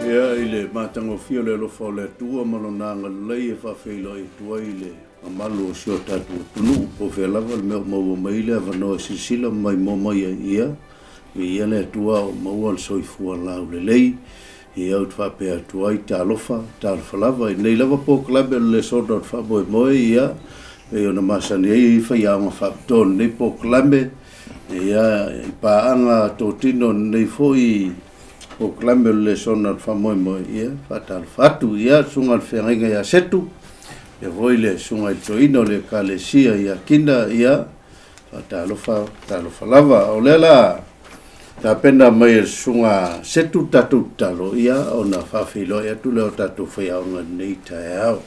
Ia, i le matagofie o le alofa o le Atua ma Lona agalelei e faafeiloai atu ai i le mamalu o si o tatou atunuu, po o fea lava le mea o maua mai ai le avanoa e silasila ma maimoa mai ai, ia, viia le Atua o maua le soifua laulelei. Ia, ou te faapea atu ai, talofa, talofa lava i lenei lava polokalame o le lesona o le faamoemoe, ia, pei ona masani ai faiaoga faapitoa o lenei polokalame, ia, i paaga totino o lenei foi polokalame o le lesona o le faamoemoe, ia, faatalofa atu, ia, le susuga i le feagaiga ia Setu, ia foi le susuga i le toeaina o le Ekalesia ia Kina, ia, Faatalofa, talofa lava. O lea la tapena mai e le susuga Setu le tatou tatalo, ia ona faafeiloai atu lea o tatou faiaoga i lenei taeao.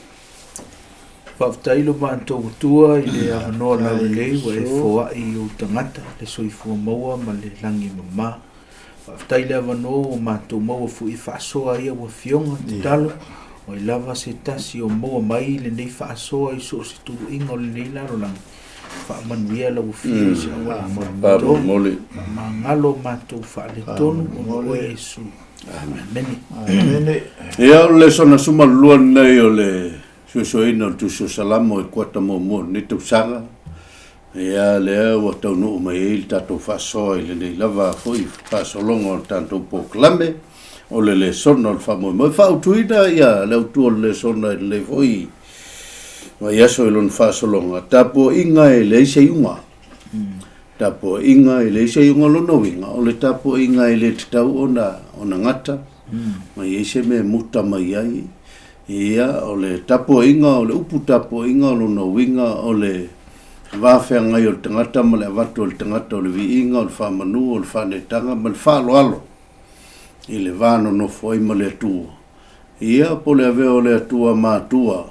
Faafetai lo matou Atua i le avanoa laulelei ua e foai i ou tagata le soifua maua ma le lagi e mama. Faafetai le avanoa ua matou maua foi e faasoa ai au afioga, tatalo, o ai lava se tasi o maua mai lenei faasoa i so o se tuluiga o lenei lalolagi, faamanuia lau afio i se auala faamolemole. Faamagalo matou faaletonu ona o Iesu. Amene. Amene. Ia, o le lesona 12 lenei o le suesueina o le Tusi o Salamo i kuata muamua o lenei tausaga. Ia, lea ua taunuu mai ai le tatou faasoa i lenei lava foi faasologa o le tatou polokalame o le lesona o le faamoemoe. Faautuina ia le autu o le lesona i lenei foi vaiaso i lona faasologa, tapuaiga e leai se iuga. Tapuaiga e leai se iuga. O lona uiga, o le tapuaiga e le tatau ona ona gata, ma i ai se mea e muta mai ai. Ia, o le tapuaiga, o le upu tapuaiga, o lona uiga o le va feagai o le tagata ma le avatu e le tagata o le viiga, o le faamanu, o le faaneetaga ma le faaaloalo i le va nonofo ai ma le Atua. Ia, po o le avea o le Atua matua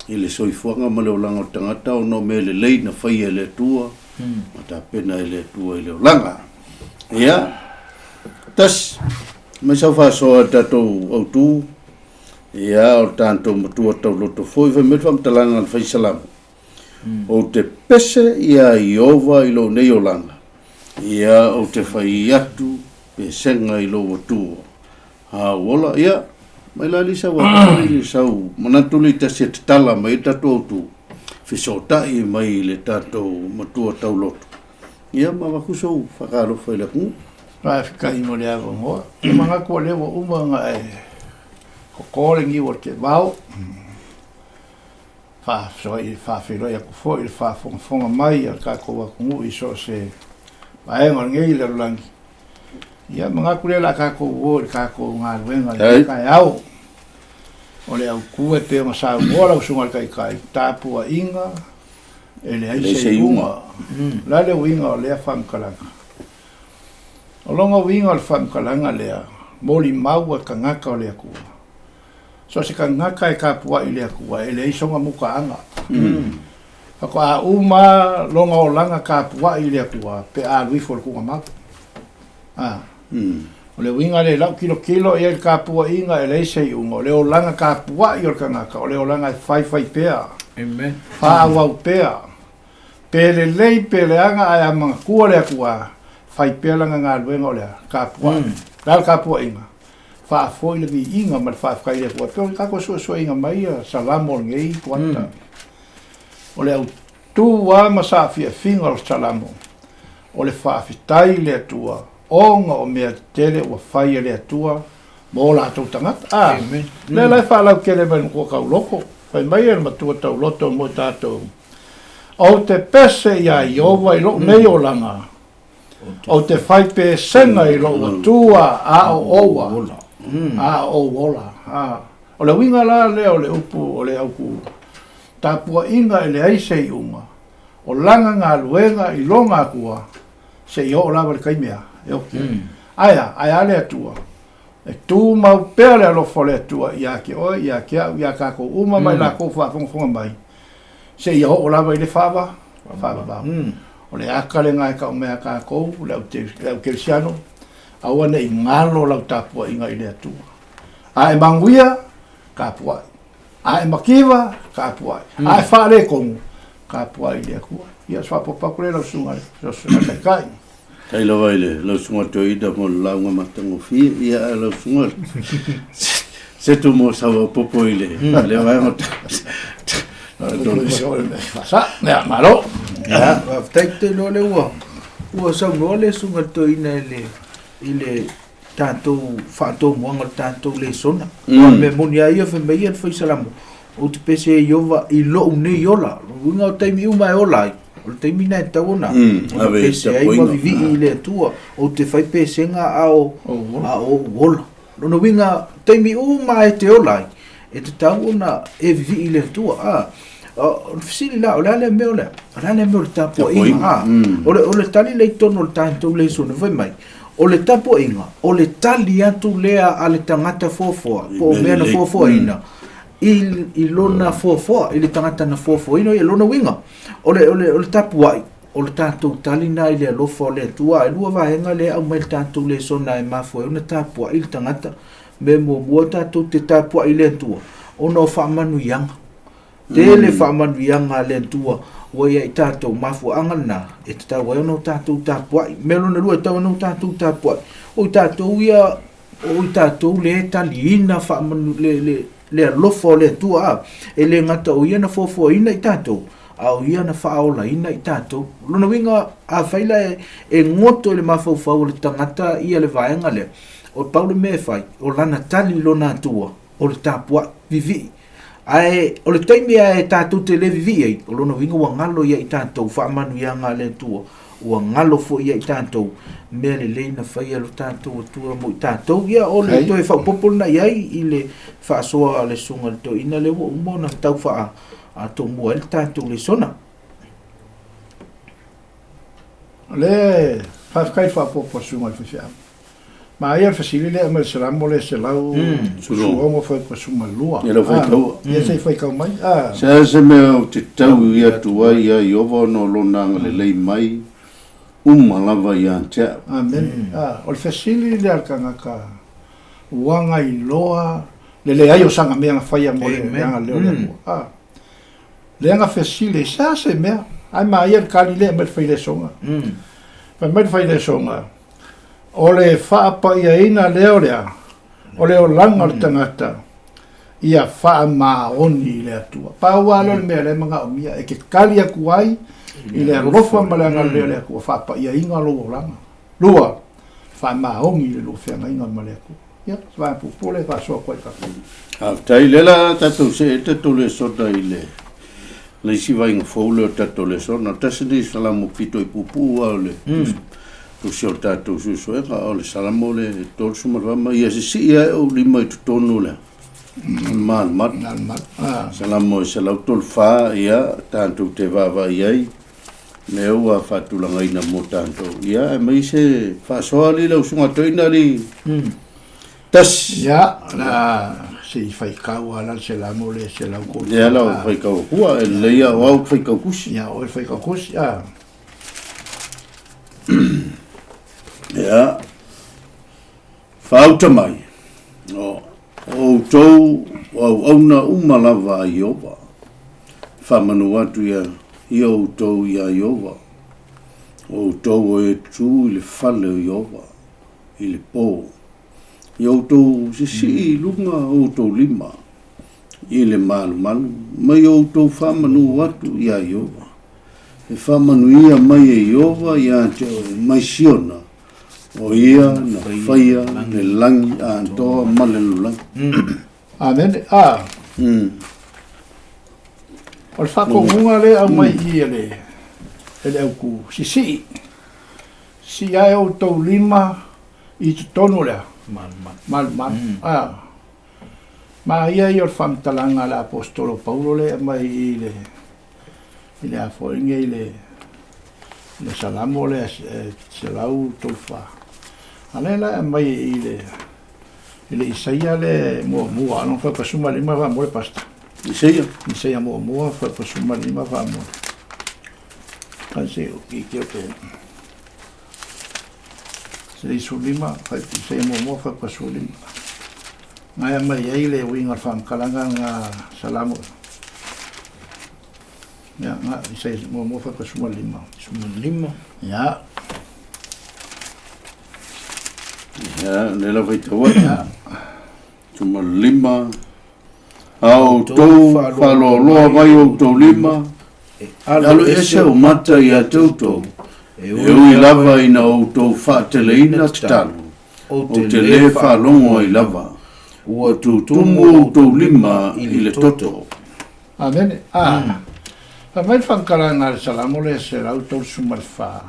i le soifuaga ma le olaga o le tagata ona o mea lelei na faia e le Atua ma tapena e le Atua i le olaga. Ia, tasi, mai sau faasoa i le tatou autu. Ia, o le tatou matua tauloto foi, fai mai le faamatalaga a le Fai Salamo, Ou te pese iā Ieova i lou nei olaga, ia, ou te fai atu pesega i lou Atua. A ou ola, ia, mai la lisa ua i sau manatu le tasi e tatala mai ai le tatou autu, fesootai mai i le tatou matua tauloto. Ia, ma avatu sou faatalofa i le atunuu. Faafetai mo le avanoa. E manatu o lea ua uma ona e koko le niu o le teevao. Faafeiloai atu foi i le faafogafoga mai a le tatou atunuu i so o se vaega o lenei lalolagi. Ia manatu lea o le a tatou o i le tatou galuega i lenei taeao. O le autu e pei ona saunoa lau Susuga i le Taitai, tapuaiga e leai se iuga. O le a le uiga o lea faamatalaga? O lona uiga o le faamatalaga lea, molimau a tagata o le Atua. So o se tagata e tapuai i le Atua, e leai sona mutaaga. Faatoa uma lona olaga tapuai i le Atua pe a alu ifo i le tuugamau. O le uiga lea i lau tilotilo i ai i le tapuaiga e leai se iuga, o le olaga tapuai o le tagata, o le olaga e faifai pea, faaauau pea. Pe lelei pe leaga ae a manatua le Atua, fai pea lana galuega o le a? Tapuai. O le a le tapuaiga? Faafoi le viiga ma le faafetai i le Atua. E pei o le tatou suesueina mai ia Salamo o lenei kuata. O le autu lava ma saafiafiga o le Salamo, o le faafetai i le Atua ona o mea tetele ua fai e le Atua mo latou tagata. A, lea la e faalautele mai e le matua tauloto, fai mai e le matua tauloto mo i tatou, Ou te pese iā Ieova i lou nei olaga, ou te fai pesega i lou Atua a o oua, a o ou ola. A, o le uiga la lea o le upu o le autu tapuaiga e leai se iuga, o lana galuega i lona Atua, seia oo lava i le taimi e oti ai. Ae a? Ae a le Atua? E tumau pea le alofa o le Atua ia te oe, ia te au, ia tatou uma ma i latou o faafogafoga mai, seia oo lava i le faava, faavavau. O le aka lena e tau mai a tatou, le au, le au kerisiano, aua ne i galo lau tapuaiga i le Atua. A e manuia, tapuai. A e mativa, tapuai. A e faaletonu, tapuai i le Atua. Ia, o se faaopoopo atu lea lau susuga i le Taitai. Faafetai lava i le lau susuga Toeaina mo le lauga matagofie. Ia, ae lau susuga Se tu mo sa popo i le le vaega. Sa, ia, malo. Ia, faafetai te iloa lea ua ua saunoa le susuga i le toeaina i le i le tatou faatomuaga o le tatou lesona. Aua o le mea moni lava ia fai mai ia le fai Salamo, ou te pese e Ieova i lou nei ola. O lona uiga o taimi uma e ola ai, o le taimi lena e tatau ona ona Ave i pese ai ma tapuaiga. vivii i le Atua. Ou te fai pesega a o a o ou ola. Lona uiga, taimi uma e te ola ai, e tatau ona e vivii i le Atua. A, o le fesili la, o le a lea mea o le a? O le a lea mea o le tapuaiga? A, o le, o le tali lea i totonu o le tatou lesona, fai mai, o le tapuaiga, o le tali atu lea a le tagata foafoa, po o mea na foafoaina, i, i lona foafoa, i le tagata na foafoaina, ia lona uiga, o le, o le, o le tapuai, O le tatou tali lena i le alofa o le Atua. E lua vaega lea e aumai i le tatou lesona e mafua ai ona tapuai le tagata. Mea muamua tatou te tapuai i le Atua ona o faamanuiaga. Tele faamanuiaga a le Atua ua ia i tatou, mafuaaga lena e tatau ai ona o tatou tapuai. Mea lona lua e tatau ai ona o tatou tapuai, o i tatou ia o i tatou lea e taliina faamanu, le, le, le alofa o le Atua. A, e le gata o ia na foafoaina i tatou, a o ia na faaolaina i tatou. O lona uiga, afai la e, e goto i le mafaufau o le tagata ia le vaega lea, o pau le mea e fai, o lana tali i lona Atua, o le tapuai, vivii. Ae o le taimi lava e tatou te le vivii ai, o lona uiga ua galo ia i tatou faamanuiaga a le Atua, ua galo foi ia i tatou mea lelei na faia e lo tatou Atua mo i tatou. Ia, o le toe faaopoopo lena i ai i le faasoa a le Susuga i le Toeaina lea ua uma ona tau faatomua ai le tatou lesona. O lea e faafetai i le faaopoopo a le Susuga i le Faifeau. Manaia le fesili lea e aumai i le Salamo lea 116 fuaiupu 12. Ia lau faitaua. Ia se i faitau mai. Se a se mea ou te tau atu ai ia Ieova ona o lona agalelei mai uma lava ia te au. Amene. O le fesili lea a le tagata ua gailoa le leai o sana mea na faia mo le agalelei o le Atua. Lea na fesili, se a se mea? Ae manaia le tali lea e aumai le failesoga. Fai mai le failesoga, O le faapaiaina lea o le a? O le olaga o le tagata ia faamaoni i le Atua. Pau lava lea o le mea lea e manaomia, e te tali atu ai i le alofa ma le agalelei o le Atua, faapaiaina lou olaga. Lua, faamaoni i le lua feagaiga ma le Atua. Ia, se vaega puupuu lea e faasoa atu ai tatou. Faafetai. Lea la tatou see tatou lesona i le le isi vaaiga fou lea o le tatou lesona. Tasi lenei Salamo pito i puupuu lava o le tusi o le tatou suesuega, o le Salamo le 34, ma ia sisii ae ou lima i totonu o le malumalu. Salamo e 134, ia, tatou te vaavaai ai, mea ua faatulagaina mo tatou. Ia, aumai se faasoa alii lau susuga toeaina alii. Tasi. Ia, la se i faitau lava la le Salamo lea 134. Lea la o faitau akua, e lelei lava o au ou te faitau tusi. Ia, o oe faitau tusi, a. Ia, faauta mai, o outou o auauna uma lava a Ieova, faamanu atu ia ia outou iā Ieova, o outou o e tu i le fale o Ieova i le pō, ia outou sisii i luga o outou lima i le malumalu, ma ia outou faamanu atu iā Ieova. E faamanuia mai e Ieova ia te oe mai Siona, o ia na faia le lagi atoa ma le lalolagi. Amene. A. O le faatonuga lea e aumai i i e le, e le autu sisii. Sisii ae outou lima i totonu o le a? Malumalu. Malumalu. A. Manaia ia o le faamatalaga a le Aposetolo Paulo lea e aumai i i le i le a foi nei le le Salamo lea 134. A lea la e aumai i le i le Isaia le muamua, lona 45 faamolemole Pastor. Isaia. Isaia muamua 45 faamolemole. Kai se o ki ki o te se isulima, fai Isaia muamua 45. Ngai aumai ai le uiga o le faamatalaga na Salamo. Ia, na, Isaia muamua 45. 15. Ia. Ia, lea la faitau ai. Ia. 15. A outou faaloaloa mai outou lima, e alu ese o mata ia te outou, e ui lava ina outou faateleina tatalo, ou te lē faalogo ai lava, ua tutumu outou lima i le toto. Amene. A. Fai mai le faamatalaga a le Salamo lea 134.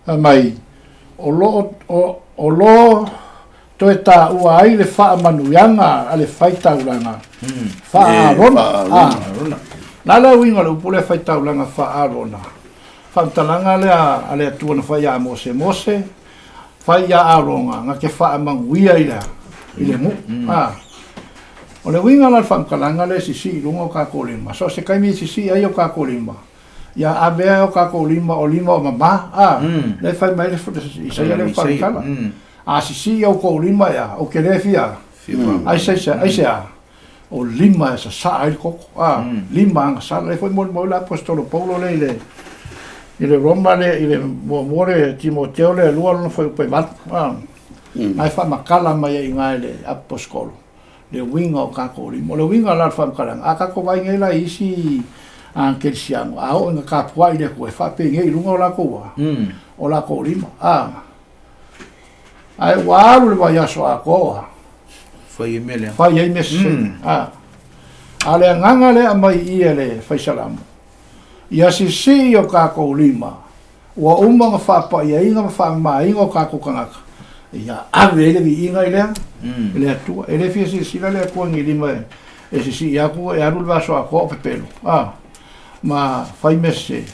Fai mai, o lo o, o lo toe taua ai le faamanuiaga a le faitaulaga faa-Arona. Faa-Arona. Na le uiga o le upu lea faitaulaga faa-Arona. Faamatalaga lea a le Atua na fai ia Mose, Mose, fai ia Arona, na te faamanuia i le, i le nuu. O le uiga la o le faamatalaga lea e sisii i luga o tatou lima. So o se taimi e sisii ai o tatou lima, ia ave ai o tatou lima o lima o mamā. Lea e fai mai le Isaia lea faamatala. A sisii outou lima ea, ou te le fia, aisea, o lima e sasaa ai le koko, lima agasala. Lea foi molimau le aposetolo Paulo lea i le i le Roma le i le muamua le Timoteo le lua lona fuaiupu e 8. Na e faamatala mai ai i ina e le aposetolo le uiga o tatou lima. O le uiga la o le faamatalaga, a tatou vaai nei la i isi kerisiano, a oo ina tapuai le Atua, e faapei i luga o latou o latou lima. Ae ua alu le vaiaso atoa, fai ai mea lea. Fai ai mea sese. A le agaga lea aumai i i e le faisalamo, ia sisii o tatou lima, ua uma ona faapaiaina ma faamamaina o tatou tagata, ia ave ai le viiga i lea, i le Atua. E le fia silasila le Atua i ni lima e sisii atu e alu le vaiaso atoa o pepelo, ma fai mea sese,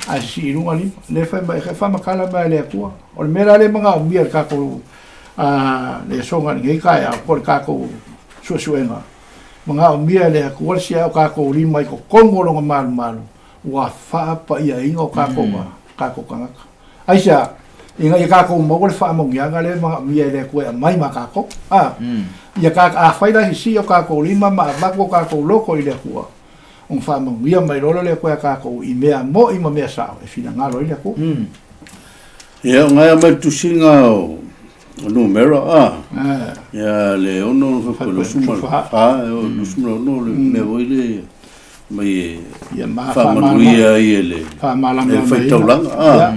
ae sisii i luga lima. Le fai mai, e faamatala mai e le Atua. O le mea la lea e manaomia e le tatou le asoga i lenei taeao, po o le tatou suesuega, manaomia e le Atua le siae o tatou lima i totonu o lona malumalu, ua faapaiaina o tatou tatou tagata. Aisea? Ina ia tatou maua le faamanuiaga lea e manaomia e le Atua e aumai ma tatou. Ia afai la sisii o tatou lima ma avatu o tatou loto i le Atua, ona faamanuia mai loa lea o le Atua ia tatou i mea mo'i ma mea sao e finagalo ai le Atua. Ia, o ngai mai le tusiga o Numera, a. Ia, le ono, fai le suma, fa, o le suma ono, le mea foi le, mai e faamanuia ai e le faitaulaga, a.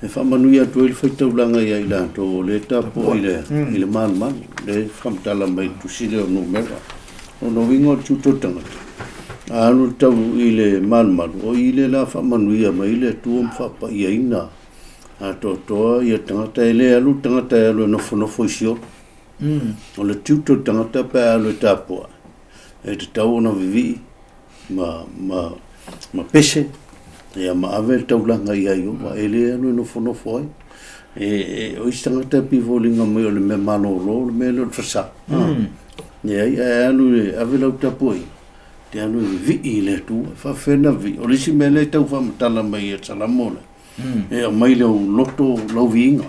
E faamanuia atu ai le faitaulaga ia i latou o lea e tapuai i le malumalu, lea e faamatala mai i le tusi lea o Numera. O lona uiga o le tiute o le tagata, a alu le tau i le malumalu, o i lea la faamanuia mai ai le Atua ma faapaiaina atoatoa ia tagata. E le alu le tagata e alu e nofonofo i siolo. O le tiute o le tagata pe a alu e tapuai, e tatau ona vivii ma pese, ia ma ave le taulaga ia Ieova, e le alu e nofonofo ai. O isi tagata e pei foliga mai o le mea malolo, le mea lea o le fasā. Leai, ae alu e ave lau tapuaiga, te alu e vivii i le Atua. E faapefea ona vivii? O le isi mea lea e tau faamatala mai e Salamo lea, e aumai lou loto, lau viiga.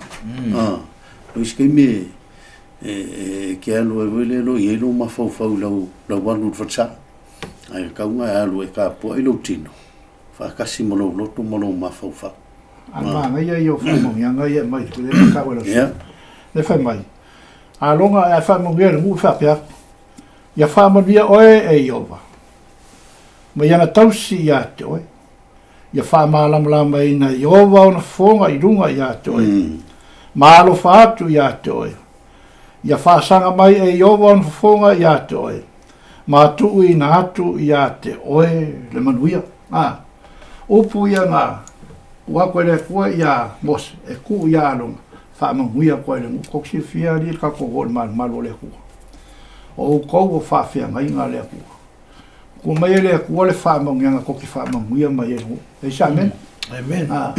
O isi taimi e te alu ai foi lea e le o i ai lou mafaufau i lau alu i le falesa. Ae tatau ona e alu e tapuai lou tino, faatasi ma lou loto ma lou mafaufau. A manaia ia o faamanuiaga ia e aumai lea e tau e lau susuga. Lea fai mai, a loga e faamanuia le nuu e faapea atu, ia faamanuia oe e Ieova, ma ia na tausi ia te oe, ia faamalamalamaina e Ieova ona fofoga i luga ia te oe, ma alofa atu ia te oe, ia faasaga mai e Ieova ona fofoga ia te oe, ma tuuina atu ia te oe le manuia. A, upu ia na tuu atu e le Atua iā Mose, e tuu iā Arona, faamanuia atu ai le nuu. Tou te silafia alii le tatou oo i le malumalu o le Atua. O outou o faafeagaiga a le Atua. Tuu mai e le Atua le faamanuiaga tou te faamanuia mai ai i le nuu. E se amene? Amen. A,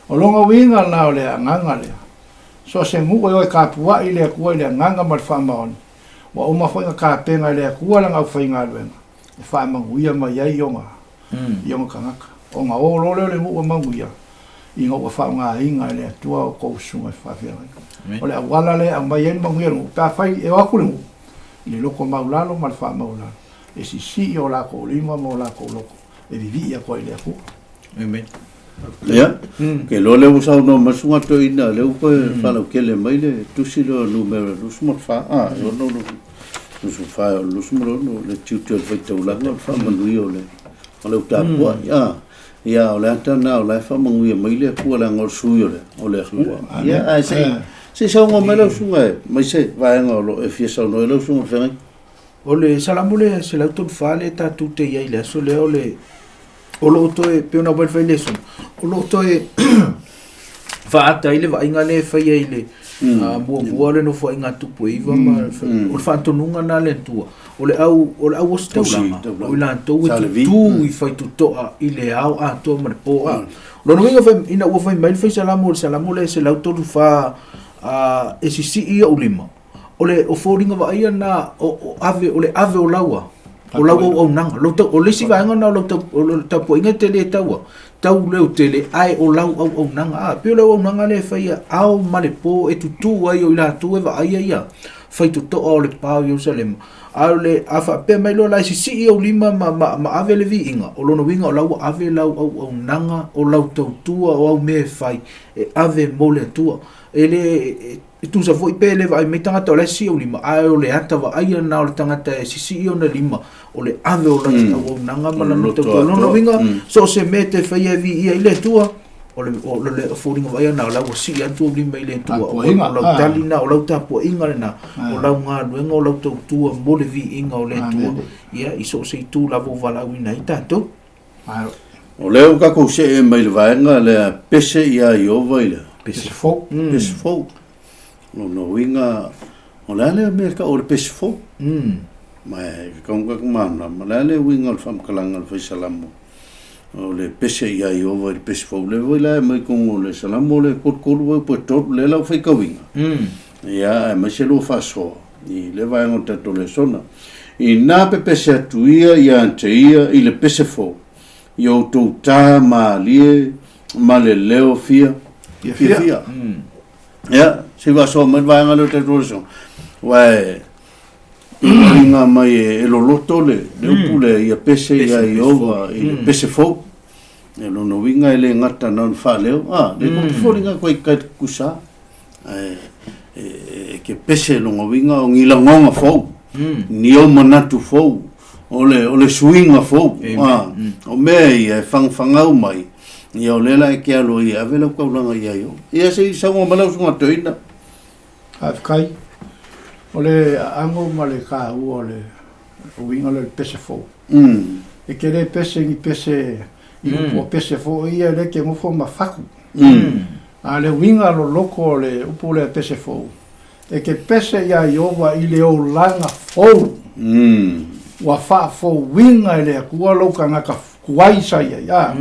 o lona uiga lena o le agaga lea. So o se nuu e o e tapuai le Atua i le agaga ma le faamaoni, Ua uma foi ona tapena e le Atua lana aufaigaluega e faamanuia mai ai i ona, i ona tagata. Ona o loa lea o le nuu ua manuia, ina ua faaaogaina e le Atua o outou susuga i faafeagaiga. O le auala lea e aumai ai le manuia o le nuu, pe afai e o atu le nuu i le loto maualalo ma le faamaualalo, e sisii o latou lima ma o latou loto e vivii atu ai i le Atua. Amen. Ia, ke loa lea ua saunoa mai le susuga toeaina, lea ua toe faalautele mai le tusi lea o numera 24, a, e ono 24 o le 26, le tiute o le faitaulaga, o le faamanuia o le o le tapuai. Ah, ia o le ata na o la e faamanuia mai le Atua leaga o le sui o le o le Atua. Ia ae se se saunoa mai lau susuga e mai se vaega o lo o e fia saunoa ai lau susuga i le feagaiga. O le Salamo lea 134 lea tatou te i ai i le aso lea o le o lo o toe pei ona aumai le failesona o lo o toe faaata ai le vaaiga lea e faia i le muamua o le nofoaiga a Tupu e Iva ma o le faatonuga lena a le Atua o le au o le au ositaulaga o i latou e tutū i faitotoa i le ao atoa ma le po a. O lona uiga fai, ina ua fai mai le faisalamo o le Salamo lea 134 e sisii ou lima o le o foliga vaaia na o, o ave o le ave o laua o lau auaunaga lou tau, o le isi vaega na o lau tau, o le tapuaiga e te le taua tau leo tele ae o lau auaunaga a pei o le auaunaga lea e faia ao ma le po e tutū ai o i latou e vaaia ia faitotoa o le pa o Ierusalema a o le a faapea mai loa la e sisii ou lima ma, ma, ma ave le viiga o lona uiga o la ua ave lau auaunaga o lau tautua o au mea e fai e ave mo le Atua e le E tusa foi pe le vaai mai tagata o la e sisii ou lima, ae o le ata vaaia lena o le tagata e sisii ona lima, o le ave o lana auaunaga ma lana tautua. O lona uiga, so o se mea e te faia e viia i le Atua, o le, o le foliga vaaia lena o la ua sii atu ou lima i le Atua. O, o lau tali lena, o lau tapuaiga lena, o lau galuega, o lau tautua mo le viiga o le Atua. Ia, i so o se itu lava ua valaauina ai tatou. O lea ua tatou see mai le vaega lea pese ia Ieova i le pese fou. Pese fou. Lona uiga, o le a lea mea e tau o le pese fou? Ma e tatau ona tatou malamalama, o le a le uiga o le faamatalaga a le Fai Salamo o le pese ia Ieova i le pese fou? Lea foi la e aumai i totonu o le Salamo lea e 33 ea po o 3 lea la ua faitauina. Ia, aemaise lua faasoa i lea vaega o le tatou lesona. Inā pepese atu ia ia te ia i le pese fou, i outou tā mālie ma le leo fia, fiafia. Ia, se i faasoa mai le vaega lea o le tatou lesona. Aua e uiga mai e loloto le upu lea, ia pese ia Ieova i le pese fou. E lona uiga e le gata na ona faaleo, a, le foliga koe kai tutusa. Ae e ke pese lona uiga o ni lagoga fou, ni ou manatu fou, o le, o le suiga fou. A, o mea ia e fagafagau mai, ia o lea la e te alo ai e ave lau taulaga ia i o. Ia se i saunoa mai lau susuga toeaina. Faafetai. O le aano ma le taua o le uiga lea o le pese fou. E te le pese ni pese i upu o pese foi ia lea e te nofo ma fatu. A o le uiga loloto o le upu lea pese fou, e te pese iā Ieova i le olaga fou. Ua faafouina e le Atua lou tagata tuai sa i ai, a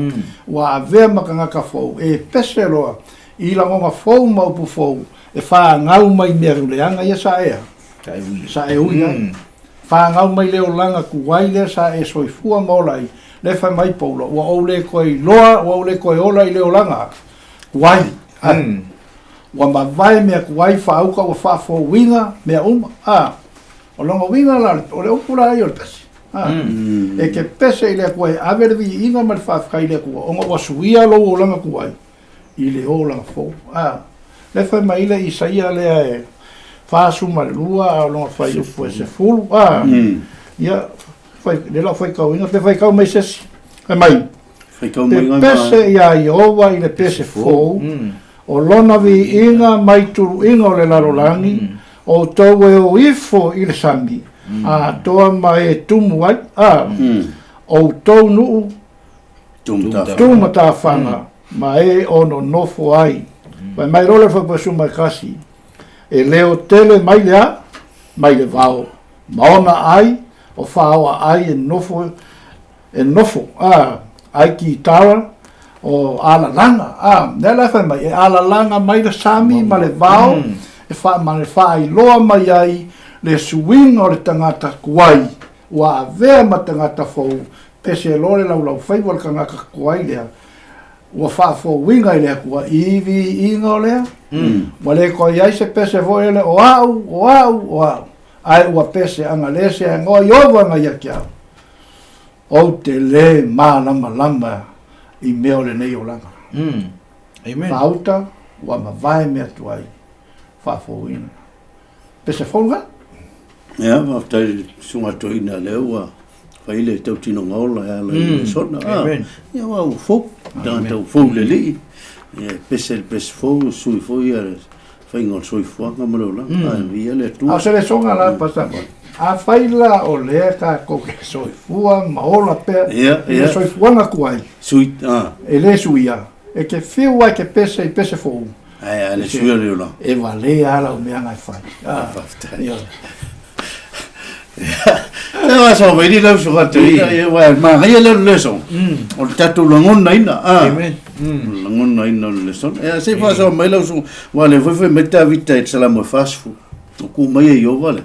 ua avea ma tagata fou, e pese loa i lagona fou ma upu fou e fanau mai mea leaga ia sa e sa e ui ai. Fanau mai le olaga tuai lea sa e soifua ma ola ai, lea fai mai Paulo, ua ou le toe iloa, ua ou le toe ola i le olaga tuai. Mm. Ua mavae mea tuai faauka ua faafouina mea uma. A, o lona uiga la, o le upu la ia o le pese. A, mm. E te pese i le Atua e ave le viiga ma le faafetai i le Atua, ona ua suia lou olaga tuai i le olaga fou. A, lea fai mai le Isaia lea e 42 a o lona fuaiupu e 10. A, ia, fai, le lau faitauina, pe faitau mai se isi. Fai mai, Faitau mai pe pese iā Ieova i le pese fou, o lona viiga mai tuluiga o le lalolagi, o outou e o ifo i le sami, a atoa ma e tumu ai, a, outou nuu tu matafaga ma e o nonofo ai. Fai mai loa le Faipuasuma e kasi, e leo tele mai le a? Mai le vao, ma ona ai, o faoa ai e nofo, e nofo, a, ai kitara, o alalaga, a, lea la e fai mai, e alalaga mai le sami ma le vao, e fa, ma le faailoa mai ai le suiga o le tagata tuai, ua avea ma tagata fou, Pese loa le laulaufaiva o le tagata tuai lea, ua faafouina i le Atua i viiga o lea, ua le toe i ai se pese foi lele o au, o au, o au, ae ua pese ana le se agoa Ieova na ia te au. Ou te le malamalama i mea o lenei olaga. Amen. Faauta, ua mavae mea tuai, faafouina. Pese fou lena. Ia, faafetai i le susuga toeaina lea ua fai le tautinoga ola e ala i le lesona. Amen. Ia, aua ua fou, tagata ua fou i le Alii. Ia, e pese i le pese fou, e sui foi ia le faiga o le soifuaga ma le olaga. Ae viia le Atua. A o se lesoga la, Pastor Boy, afai la o lea tatou te soifua ma ola pea i le soifuaga tuai, Sui, ah. e le suia, e te fiu lava e te pese i pese fou, Ae a le suia le olaga. E valea lava lau meaga e fai. Ah, faafetai. Ioe. E wa sa mai ni lau suka te ina e wa manaia le leso. O le tatou lagonaina. Ah. Amen. Lagonaina o le leso. E se fa sa mai lau su wa le foi foi mai Tavita i Salamo e 40. O ku mai e Iova le.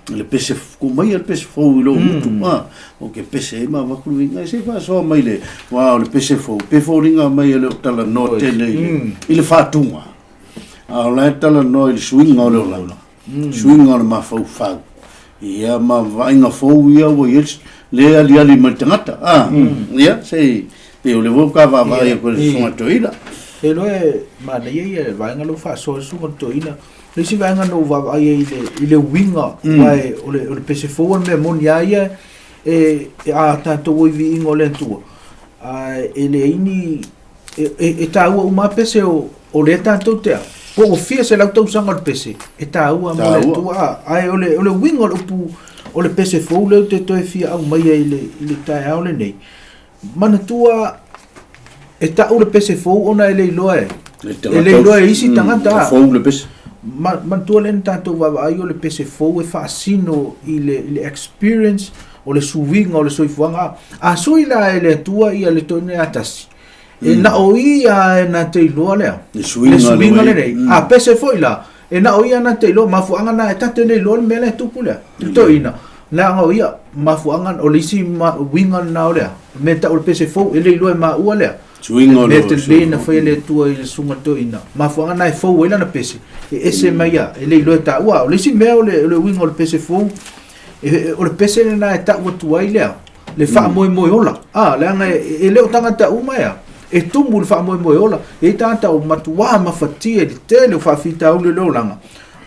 Le pese ku mai le pese fou i lou gutu. Ah. O ke pese e ma vaku le vinga. Se faasoa mai le wa o le pese fou. Pe foliga mai e le o talanoa tele i le, i le faatuga. A o la e talanoa i le suiga o le olaga. Suiga o le mafaufau. Ia ma vaaiga fou ia ua i ai le aliali mai le tagata. Ah, ia, se pei o le foi ka vaavaai aku i le susuga toeaina. E iloa e manaia ia vaega lea ua faasoa e le susuga toeaina. Le isi vaega na ou vaavaai ai i le, i le uiga, aua o le, o le pese fou o le mea moni lava ia e, e a tatou o i viiga o le Atua, a e leai ni, e, e, e taua uma lava pese o, o lea tatou te a, po ua fia selau tausaga o le pese, e taua mo le Atua, a, ae o le, o le uiga o le upu o le pese fou lea ou te toe fia aumaia i le, i le taeao lenei, manatua e tau le pese fou ona e le iloa e, e le iloa e isi tagata. E fou le pese. Manatua lea na tatou vaavaai o le pese fou e faasino i le, i le experience o le suiga o le soifuaga. A sui la e le Atua ia le toeaina ia tasi, e na o ia e na te iloa lea. Le suiga, le suiga lenei. A pese foi la, E na o ia na te iloa, mafuaaga na e ta te le iloa le mea la e tupu lea. Le toeaina, leaga o ia, mafuaaga, o le isi uiga lena o lea, mea tau o le pese fou, e le iloa e maua lea. Suiga o le mea tele na faia e le Atua i le susuga toeaina, mafuaaga na e fou ai lana pese, e ese mai ia, e le iloa e taua. O le isi mea o le, o le uiga o le pese fou, e, o le pese lena e tau atu ai lea, le faamoemoe ola. A, leaga e, e le o tagata uma ea, e tumu le faamoemoe ola. E i ai tagata o matuā mafatia i le tele o faafitauli o le olaga,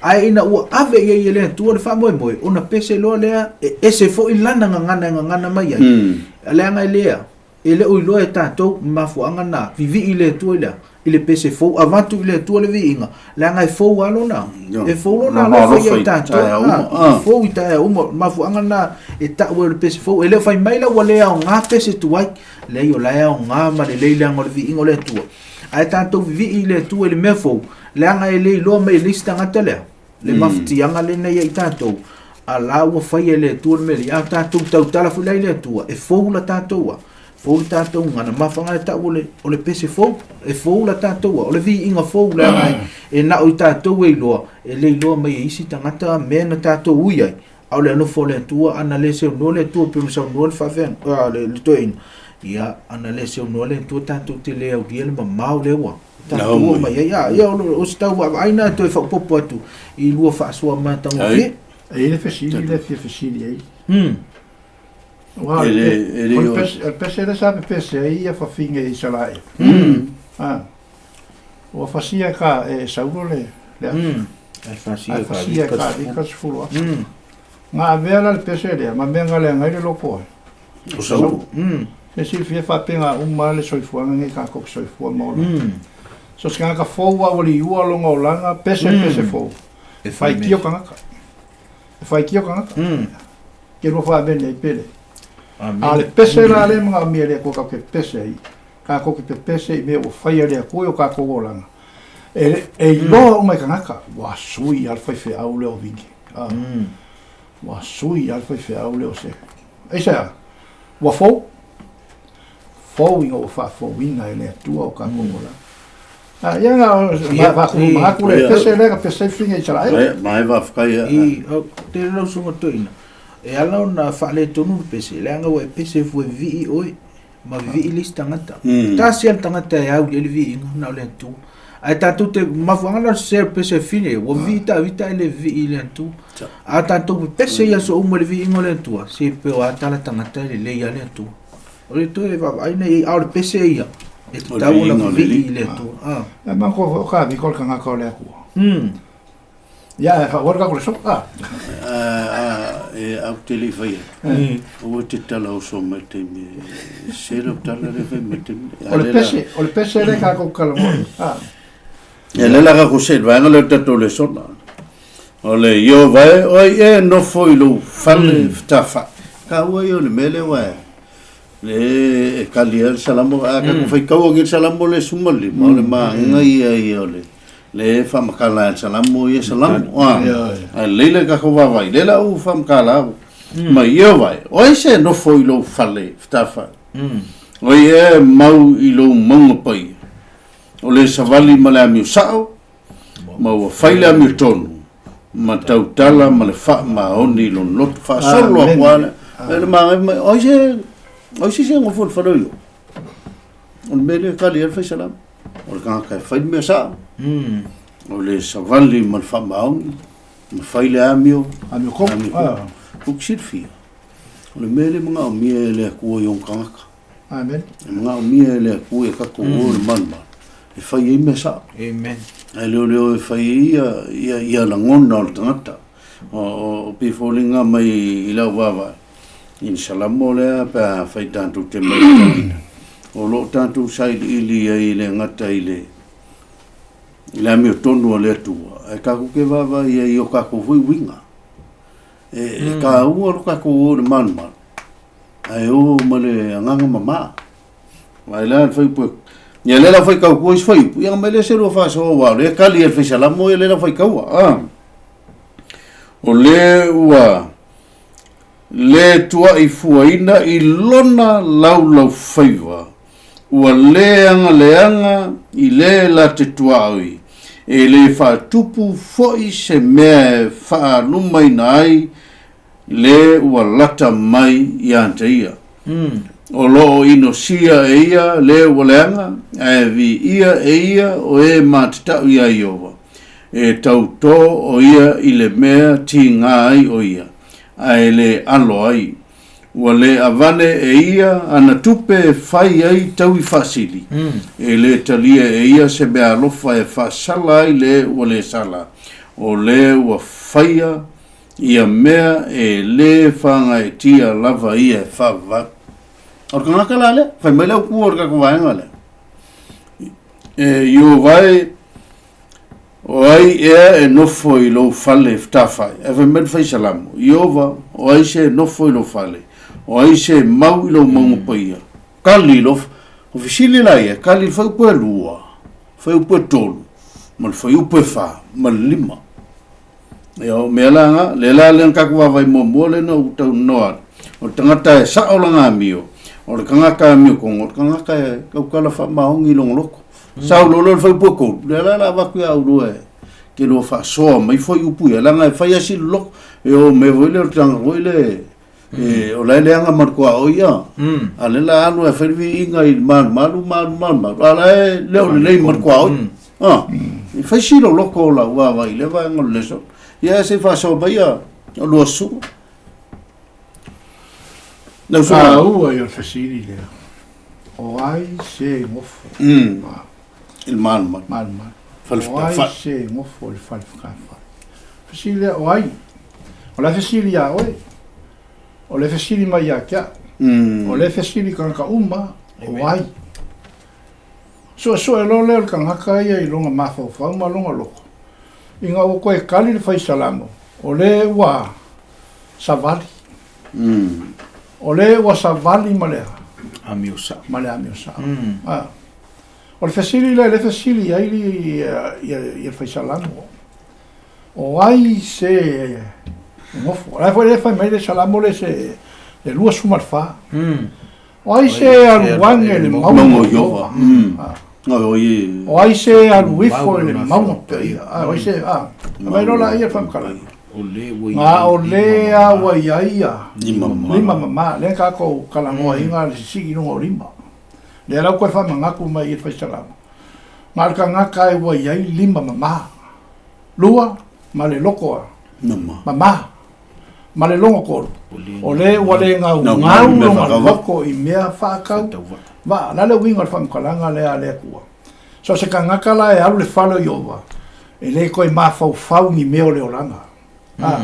ae ina ua ave i ai e le Atua le faamoemoe, ona pese loa lea, e ese foi lana gagana e gagana mai ai. Leaga e lea, e le o iloa e tatou mafuaaga na, vivii le Atua i le a? I le pese fou, avatu i le Atua le viiga, leaga e fou lava lona, e fou lona alofa ia i tatou, e fou i taeao uma. O le mafuaaga lena e tau ai o le pese fou. E le o fai mai la ua le aoga pese tuai, leai o la e aoga ma lelei leaga o le viiga o le Atua. Ae tatou vivii i le Atua i le mea fou, leaga e le iloa mai e le isi tagata lea, le mafatiaga lena ia i tatou, a la ua faia e le Atua le mea lea, a tatou tautala foi la i le Atua, e fou la tatou a, fou le tatou gagana, mafuaaga e tau o le, o le pese fou, e fou la tatou a, o le viiga fou leaga e, e na o i tatou e iloa, e le iloa mai e isi tagata mea na tatou ui ai, a o le alofa o le Atua, ana le saunoa le Atua pei ona saunoa le faafeaga, le, le toeaina, ia, ana le saunoa le Atua tatou te le aulia le mamao lea ua tatou oo mai ai. A, ia, o se tau vaavaai na e toe faaopoopo atu i lua faasoa matagofie. E i ai le fesili lea e fia fesili ai. Aua o le pese lea sa pepese ai ia fafine i Isaraelu. Ua fasia e ka e Saulo le le afi. Ae fasia e ka 50,000. Na avea la le pese lea ma mea na leaga ai le loto ai. O Saulo. Se silafia faapena uma le soifuaga nei tatou te soifua ma ola. So se tagata fou lava ua liua lona olaga, pese pese fou. E faitio tagata. E faitio tagata. Ke lua faavene ai pele. A le pese la lea e manaomia e le Atua tatou te pepese ai, tatou te pepese i mea ua faia e le Atua i o tatou olaga. E, e iloa uma e tagata, ua sui lava le faifeau lea o Vini. Ua sui lava le faifeau lea o se. Aisea? Ua fou. Fou ina ua faafouina e le Atua o tatou olaga. Ah, ia na ma ma le pese le pese fine i Israel. Ma e faafetai ia. I te lau susuga toeaina. E ala ona faaletonu le pese, leaga ua e pese fua e vivii oe, ma vivii le isi tagata. Tasi lava le tagata e au i ai le viiga, na o le Atua. Ae tatou te, mafuaaga lena o le sese o le pese fine, ua vivii Tavita ae le vivii i le Atua. A tatou pepese i aso uma i le viiga o le Atua, se pe o a tala tagata e lelei lava le Atua. O le toe vaavaai nei i ai, a o le pese ia, e tatau ona vivii i le Atua. E manatua foi o Tavita o le tagata o le Atua. Ia, e faaauau le tatou lesona. E au te le i fai atu. Aua e te tala oso mai le taimi e se lau tala lea e fai mai le taimi lenei. O le pese, o le pese lea tatou talanoa ai. A. Ia lea la tatou see i le vaega lea o le tatou lesona. O le Ieova e, o ai ea e nofo i lou fale fetafai. Taua ia o le mea lea aua e e kali ai le Salamo. A tatou faitau agi le Salamo lea 15, o le magaia ia o le le faamatala ai le Salamo ia Salamo. A, ae lelei le tatou vaavaai, lea la ua faamatala mai Ieova e, o ai se e nofo i lou fale fetafai? O ai ea e mau i lou mauga paia? O le savali ma le amio sao, ma ua fai le amiotonu, ma tautala ma le faamaoni i lona loto. Faasolo atu lava lea. E le magaia mai, o ai se, o ai se isi e nofo i le fale o Ioba? O le mea lea e tali ai le faisalama. O le tagata e fai le mea sao, o le savali ma le faamaoni, ma fai le amio, Amio koko. amio koko. Ou te silafia, o le mea lea e manaomia e le Atua i ona tagata. Amen. E manaomia e le Atua ia tatou o le malumalu e fai ai mea sao. Amen. Ae le o le o e fai ai ia, ia, ia lagona o le tagata. O, o, o pei foliga mai i lau vaavaai, i le Salamo lea pe a fai tatou te matauina, o lo o tatou sailiili ai e le gata i le, i le amiotonu a le Atua, ae tatou te vaavaai ai i o tatou foi uiga. E, e taua lo tatou o i le malumalu, Ae o ma le agaga mama. Aua la le fuaiupu e ia lea la faitau atu ai isi fuaiupu, ia ona aumai lea se lua faasoa aua o lea e tali e le faisalamo ia lea la faitaua. A. O le ua le tuaifuaina i lona laulaufaiva, ua le agaleaga i le la te tuaoi, e le faatupu foi se mea e faalumaina ai le ua lata mai ia te ia. O lo o inosia e ia le ua leaga, ae viia e ia o e matatau iā Ieova. E tautō o ia i le mea tigā ai o ia, ae le alo ai. Ua le avane e ia ana tupe e fai ai taui faasili, e le talia e ia se mea alofa e faasala ai le ua le sala, o le ua faia ia mea e lē fagaetia lava ia e faavavau. O le tagata la lea, fai mai le autu o le tatou vaega lea, e Ieova e, o ai ea e nofo i lou fale fetafai? Ae fai mai le faisalamo, Ieova, o ai se e nofo i lou fale? O ai se e mau i lou mauga paia? Kali lo, o fesili la ia, kali le fuaiupu e lua, fuaiupu e tolu, ma le fuaiupu e fa, ma le lima. Ia, o mea la nga, le la lea na tatou vaavaai muamua lea na ou tau noa atu, o le tagata e sao lana amio, o le tagata amio tonu, o le tagata e tautala faamaoni i lona loto. Sau loa lea o le fuaiupu e tolu, lea la o le a avatu ia oulua e te lua faasoa mai fuaiupu ia, leaga e fai lava si loloto. E o mea foi lea o le tagata foi lea e o la e leaga ma le tuaoi ia, a o lea o le a alu e fai le viiga i le malumalu, malu, malumalu, a o la e le o lelei ma le tuaoi. A, e fai si loloto o lau vaavaai i lea vaega o le lesona. Ia, se i faasoa mai ia lua susuga. Lau susuga. Taua ia o le fesili lea. O ai se nofo? I le malumalu. Malumalu. Fale O ai fetafai. se nofo i le fale fetafai? Fesili lea, o ai? O le fesili iā oe. O le fesili mai ia te au. O le fesili i tagata uma, o ai? Suesue loa lea o le tagata ia i lona mafaufau ma lona loto, ina ua toe tali le fai Salamo, o le ua savali. O le ua savali ma le a? Amio sao. Ma le amio sao. A. O le fesili lea, le fesili ai ia, ia, ia le fai Salamo. O ai se nofo? O la foi le fai mai le Salamo le se le 24. O ai se alu ane i le mauga o Ieova? O ai se alu ifo i le mauga paia? O ai se, a, aumai loa laia le faamatalaga. A o lea ua i ai ia lima mama, lea tatou talanoaina le sisii i luga o lima. Lea la ua toe faamanatu mai i le faisalama, na o le tagata e ua i ai lima mama, lua ma le loto a mama. Ma le lona tolu, o le ua le gaugau lona loko i mea faatau vaa. O le a le uiga o le faamatalaga lea a le Atua? So o se tagata la e alu i le fale o Ieova, e le toe mafaufau i ni mea o le olaga. A,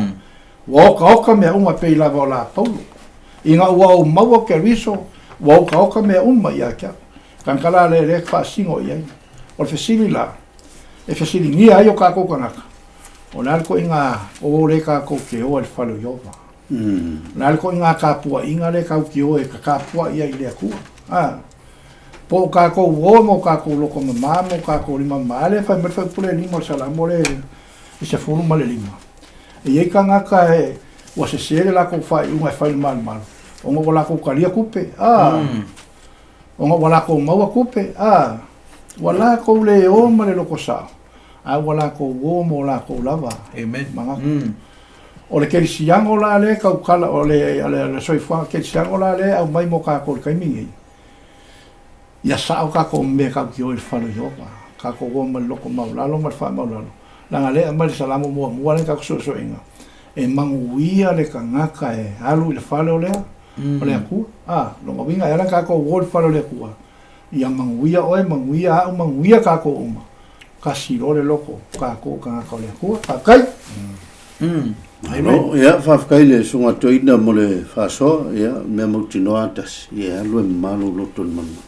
Ua okaoka mea uma pei lava o la Paulo. Ina ua ou maua Keriso, ua okaoka mea uma ia te au. Tagata la lea lea e faasino i ai. O le fesili la, e fesiligia ai o kākou tagata, o le a le koʻiga o lea kākou te oa i le fale o Ieova? O le a le koʻiga tapuaʻiga lea kāu te oe e tatapuaʻi ai i le Atua? A, po o kākou oa ma o kākou loko mamā ma o kākou lima mamā, a lea fai mai le fuaiupu le lima o le Salamo le i 15. E i ai tagata e ua sesē le latou faaiuga e fai le malumalu, ona ua latou talia tupe, a, ona ua latou maua tupe, a, ua latou le o ma le loko sao, a ua latou o mo latou lava Amen. manatu. O le kerisiano la lea e tautala, o le, o le, o le soifuaga kerisiano la lea e aumai mo tatou i le taimi nei, ia sao tatou mea tatou te o i le fale o Ieova, tatou o ma le loto maualalo ma le faamaualalo, leaga lea e aumai le Salamo muamua lea tatou suesueina, e manuia le tagata e alu i le fale o lea, o le Atua. A, lona uiga e ala ona tatou o i le fale o le Atua, ia manuia oe, manuia au, manuia tatou uma, kasi loa le loto o tatou o tagata o le Atua. Faafetai. Malo, ia, faafetai le Susuga Toeaina mo le faasoa, ia, mea mautinoa a tasi, ia e alu e mama lou loto i le malumalu.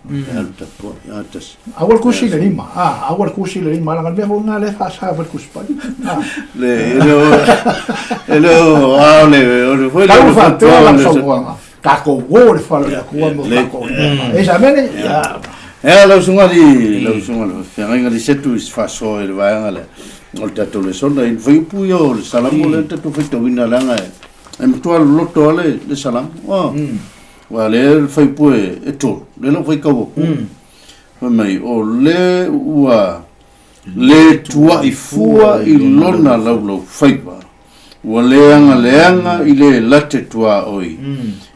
E alu tapuai, a tasi. Aua le tusi le lima, a, aua le tusi le lima, leaga le mea foi lena lea e faasa mai le Tusi Paia. A. Le, e le o, e le o, a o le, o le foi le Tau faapea lau saunoaga, tatou o i le fale o le Atua mo tatou lima. E sa mene? Ia. Ea, lau susuga li, lau susuga le feagaiga li setu i se faasoa i le vaega lea o le tatou lesona. I le fuaiupu ia o le Salamo lea na tatou faitauina leaga e, e matua loloto lava le, le Salamo. Oh. Aua lea le fuaiupu e, e tolu, lea la ua faitau atu. Fai mai, o le ua le tuaʻi fua i lona laulaufaiva, ua leagaleaga i le late tuaoi,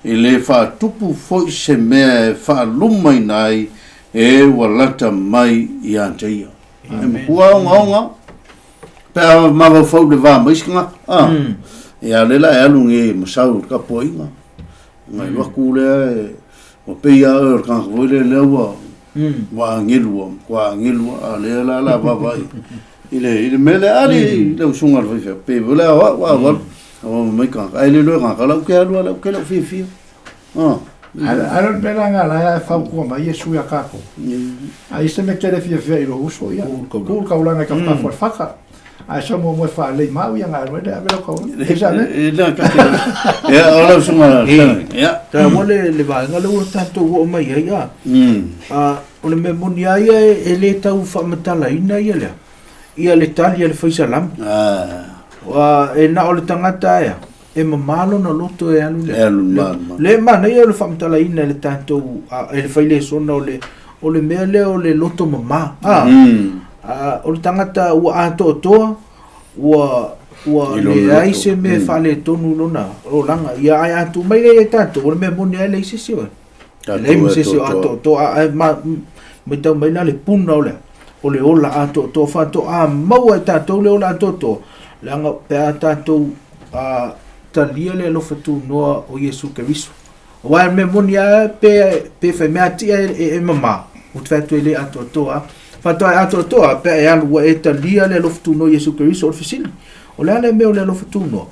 e le faatupu foi se mea e faalumaina ai e ua lata mai ia te ia. E matua ogaoga pe a mafaufau i le va ma isi tagata. A, ia lea la e alu nei ma sau i le tapuaiga. Ona e alu atu lea e, ua pei lava oe o le tagata foi lea lea ua ua agelu ua matua agelu lava, a o lea la o le a vaavaai i le i le mea lea, ali lau susuga i le faifeau, pei foi la o au a ou alu, o mai tagata, ae le iloa e tagata, lau ke alu lava, lau ke le o fiafia. Ah. Ae o le mea la lena e fautua mai Iesu ia tatou. A i se mea e te le fiafia i lou uso, ia, tu le taulaga i tafatafa o le fata. Ae sau muamua e faalelei mau ia ona alu ai lea ave lau taulaga. E sa mea? E na ka te. Ia, o lau susuga. Ia. Taua le le vaega lea ua tatou oo mai ai a. A o le mea moni lava ia e le tau faamatalaina ia lea. Ia le tali a le fai salamo. Ah. E na o le tagata ea e mamā lona loto e alu lea. E alu mamā. Le manaia o le faamatalaina e le tatou e le fai lesona o le o le mea lea o le loto mamā. A. A o le tagata ua atoatoa ua ua leai se mea e faaletonu lona olaga. Ia ae a tuu mai lea ia tatou, o le mea moni lava e leai se isi o e leai ma se isi o atoatoa. Ae matau mai la le puna o le o le ola atoatoa faatoa maua e tatou le ola atoatoa leaga pe a tatou a talia le alofa tunoa o Iesu Keriso. Aua o le mea moni lava pe, pe fai mea ati'a e, e, e mamā, ou te fai atu e le atoatoa lava. Faatoa e atoatoa pe a e alu ua e talia le alofa tunoa o Iesu Keriso. O le fesili, o le a le mea o le alofa tunoa?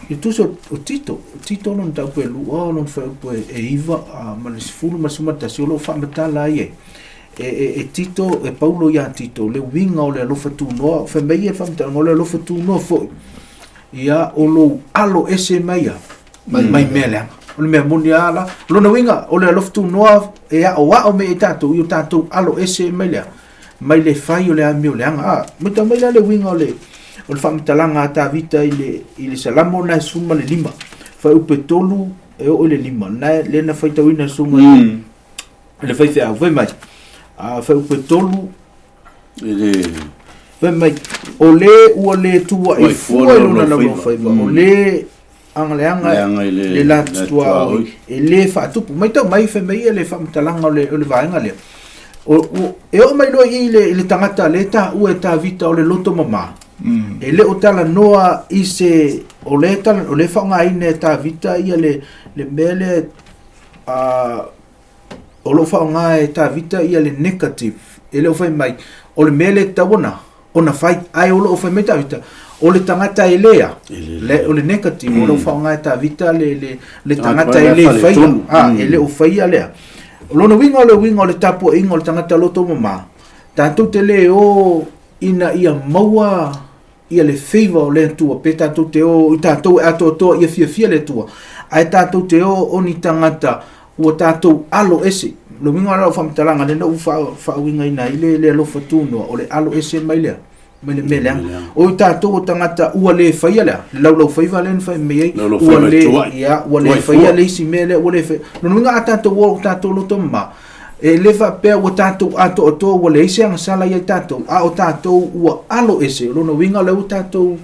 I le tusi o, o Tito, o Tito lona mataupu e lua, o lona fuaiupu e, e iva a, ma le 10 ma le 11, o lo o faamatala ai e, e, e, e Tito, e Paulo iā Tito, le uiga o le alofa tunoa, fai mai ia le faamatalaga, o le alofa tunoa foi, ia o lou alo ese mai ia, mai, mai mea leaga. O le mea moni lava la. O lona uiga, o le alofa tunoa e aoao mai ai tatou i o tatou alo ese mai lea, mai le fai o le amio leaga. A, matau mai la le uiga o le, o le faamatalaga a Tavita i le, i le Salamo lena e 15, fuaiupu e 3 e oo i le 5, lena lea na faitauina e le susuga i le faifeau, fai mai, a, fuaiupu e 3, I le... Fai mai, o le ua le tuuaʻi fua i lona laulaufaiva, o le agaleaga i le latu tuaoi, e le faatupu. Matau mai, fai mai ia le faamatalaga o le, o le vaega lea. O, o, e oo mai loa i i le, i le tagata lea e taua e Tavita o le loto mamā, e le o talanoa i se, o lea, tala, o lea e faaaogaina e Tavita ia le, le mea lea, a, o lo o faaaoga e Tavita ia le negative, e le o fai mai, o le mea lea e tatau ona, ona fai, ae o lo o fai mai Tavita, O le tagata e le a, le, o le negative, o lo o faaaoga e Tavita le, le, le tagata e le faia, a, e le o faia lea. O lona uiga o le uiga o le tapuaiga o le tagata loto mamā, tatou te le o ina ia maua ia le favor o le Atua, pe tatou te o i tatou e atoatoa ia fiafia le Atua, ae tatou te o o ni tagata ua tatou alo ese. O le uiga o lau faamatalaga lea na ou faauigaina ai le, le alofa tunoa, o le alo ese mai lea, mai le mea leaga. O i tatou o tagata ua le faia lea, le laulaufaiva lea na fai mai ai, ua le, ia, ua le faia le isi mea lea, ua le faia. Lona uiga a tatou o o tatou loto mama, e le faapea ua tatou atoatoa ua leai se agasala ia i tatou, a o tatou ua alo ese. O lona uiga o lea ua tatou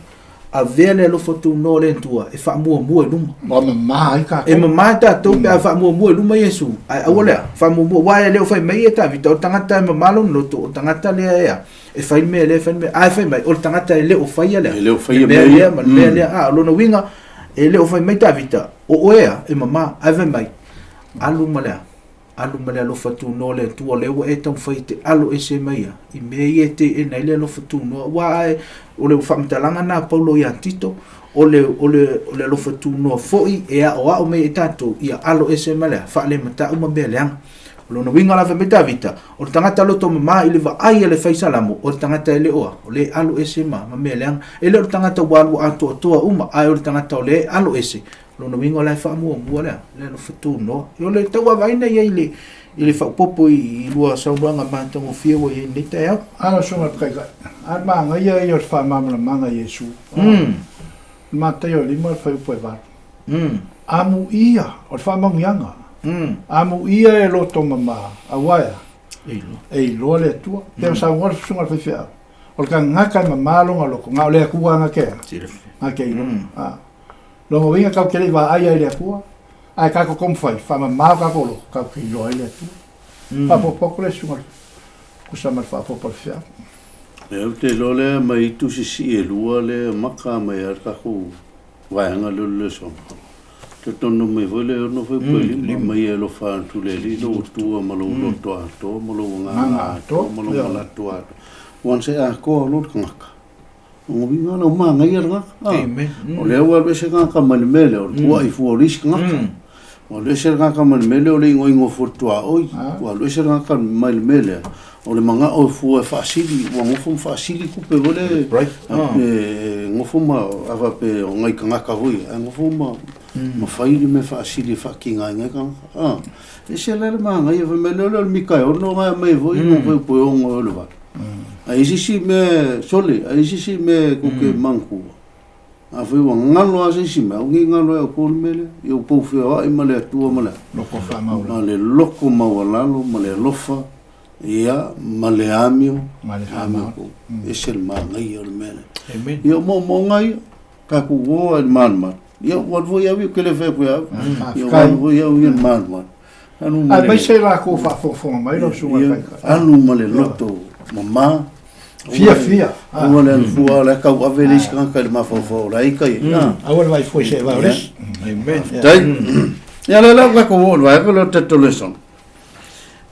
avea le alofa tunoa o le Atua e faamuamua i luma. Ua mama ai tatou. E mama ai tatou pe a faamuamua i luma Iesu. Ae aua lea, faamuamua, aua e le o fai mai e Tavita, o le tagata e mama lona loto, o le tagata lea e a, e fai le mea lea, e fai le mea, ae fai mai, o le tagata e le o faia lea. E le o faia le mea lea ma le mea lea. A, o lona uiga, e le o fai mai Tavita, o oe a, e mama, ae fai mai, alu ma le a, alu ma le alofa tunoa o le Atua, lea ua e taumafai e te alo ese mai ia i mea ia e teena ai le alofa tunoa. Aua ae, o le faamatalaga lena a Paulo ia Tito, o le, o le, o le alofa tunoa foi e aoao mai e tatou, ia alo ese ma le a, faalematau ma mea leaga. O lona uiga la fai mai Tavita, o le tagata loto mama i le vaai a le fai salamo, o le tagata e le o a, o le alo ese ma, ma mea leaga. E le o le tagata ua alu atoatoa uma, ae o le tagata o le alo ese. O lona uiga o la e faamuamua le a, le alofa tunoa. O le tauavaina ia i le, i le faaopoopo i, i lua saunoaga matagofie ua i ai i lenei taeao. A lau Susuga i le Taitai, a le manaia ia o le faamalamalamaga a Iesu. Mataio e 5 le fuaiupu e 8. Amuia, o le faamanuiaga. Amuia e loto mama, aua e a? E iloa le Atua. Pei ona saunoa le Susuga i le Faifeau, o le tagata e mama lona loto, na o le Atua na te a? Na te iloa. Lona uiga tatou te le i vaai ai i le Atua, ae tatou taumafai, faamama o tatou loto, tatou te iloa ai le Atua. Faaopoopo atu le Susuga tusa ma le faaopoopo a le feau. Lea ou te iloa lea mai tusi sii e lua lea maka mai ai le tatou vaega lea o le lesona. Talitonu mai foi le ono foi po lima mai e alofa atu le Alii lou Atua ma lou loto atoa ma lou agaga atoa ma lou manatu atoa. Ua se atoa lo le tagata. O uiga la o manaia le tagata. Amen. O lea ua alu ese tagata mai le mea lea o le tuuai fua o le isi tagata. Ua alu ese le tagata mai le mea lea o le igoigo fua o le tuaoi. Ua alu ese le tagata mai le mea lea o le manao e fua e faasili, ua nofo ma faasili tupe foi lea, e nofo ma, a faapea o nai tagata foi ia, ae nofo ma ma fai le mea faasili e faatigaina ai tagata. E ese la le manaia, fai mai lea o le Mikaeono na e aumai foi, mm. fai po e ono e le valu. Ae i se isi mea, sole, ae i se isi mea tou te manatua, afai ua galo lava se isi mea, aua ne i galo ai outou le mea lea, ia outou feoai ma le Atua ma le, Loko faamaualalo. ma le loko maualalo ma le alofa, ia, ma le amio, Ma le amio faamaualalo. outou. Ese le manaia o le mea lea. Amen. Ia, o moomooga ia, tatou o ai i le malumalu. Ia, ua alu foi au ia, ou te le fai atu ia au. Ia, ua alu foi au ia i le malumalu. Alu ma le- Aemaise lakou faafogafoga mai lau susuga i le Taitai. Alu ma le loto mama. Fiafia. Aua le alu fua, o la e tauave le isi tagata i le mafaufau o la e ita i ai. Aua le vaai fua i se vae o le isi. Amen. Tai. Ia lea la ua tatou oo i le vaega lea o le tatou lesson.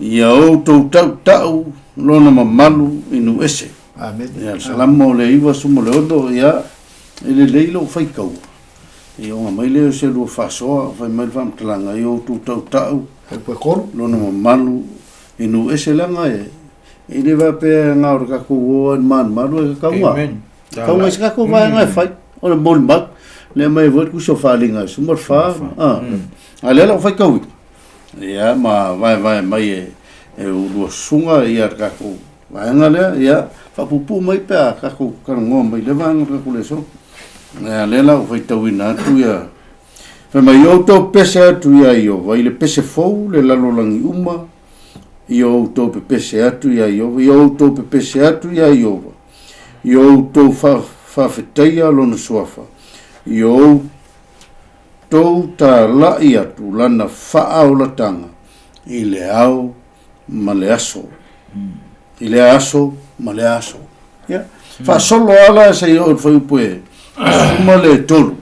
Ia outou tautau lona mamalu i nuu ese. Amen. Ia le Salamo o le 96, ia e lelei lou faitaua. Ia ona mai lea o se lua faasoa, fai mai le faamatalaga, ia outou tautau Upu e tolu. lona mamalu i nuu ese leaga e e le faapea na o le tatou o ai i le malumalu ae tatau Amen. tatau ai se tatou vaega e fai o le molimau lea mai ai foi le tusi o faaaliga e 14 a lea la ua faitauina ia ma vaevae mai e e ulua susuga ia le tatou vaega lea ia faapuupuu mai pe a tatou talanoa mai le vaega o le tatou lesona. Ia lea la ua faitauina atu ia Fai mai, Ia outou pese atu iā Ieova i le pese fou le lalolagi uma, ia outou pepese atu iā Ieova, ia outou pepese atu iā Ieova, ia outou faafetaia lona suafa, ia outou talai atu lana faaolataga i le ao ma le aso, i lea aso ma lea aso. Ia, faasolo lava la seia oo i le fuaiupu e 13,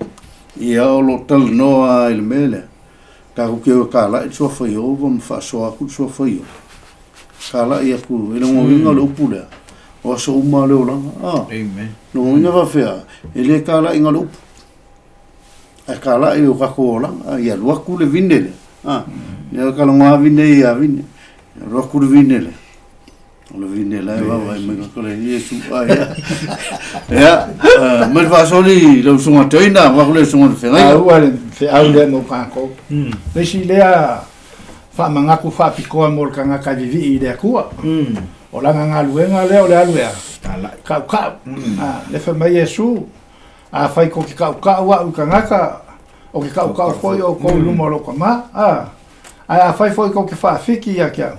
ia o lo o talanoa lava i le mea lea, tatou te o e talai le suafa o Ieova ma faasoa atu le suafa o Ieova. Talai atu, e lona uiga o le upu lea, O aso uma o le olaga. A. Amen. Lona uiga faapefea, e le kalaʻiga o le upu, ae kalaʻi o kakou olaga, ia alu atu le vine lea. A. Ia kalagoa vine ia vine. Ia alu atu le vine lea. O le vine la e vaavaai mai ka le Iesu a ia. Ia, mai le faasoli i lau usuga toeaina, avatu le usuga o le feagaiga. Taua le feau lea mo kākou. Le isi lea faamanatu faapitoa mo le tagata e vivii i le Atua. O lana galuega lea o le alu e a? Taukau. Lea fai mai Iesu, afai tou te taukau a'u i tagata, o te taukau foi outou i luma o lou Tama. Ae afai foi tou te faafiki ia te au,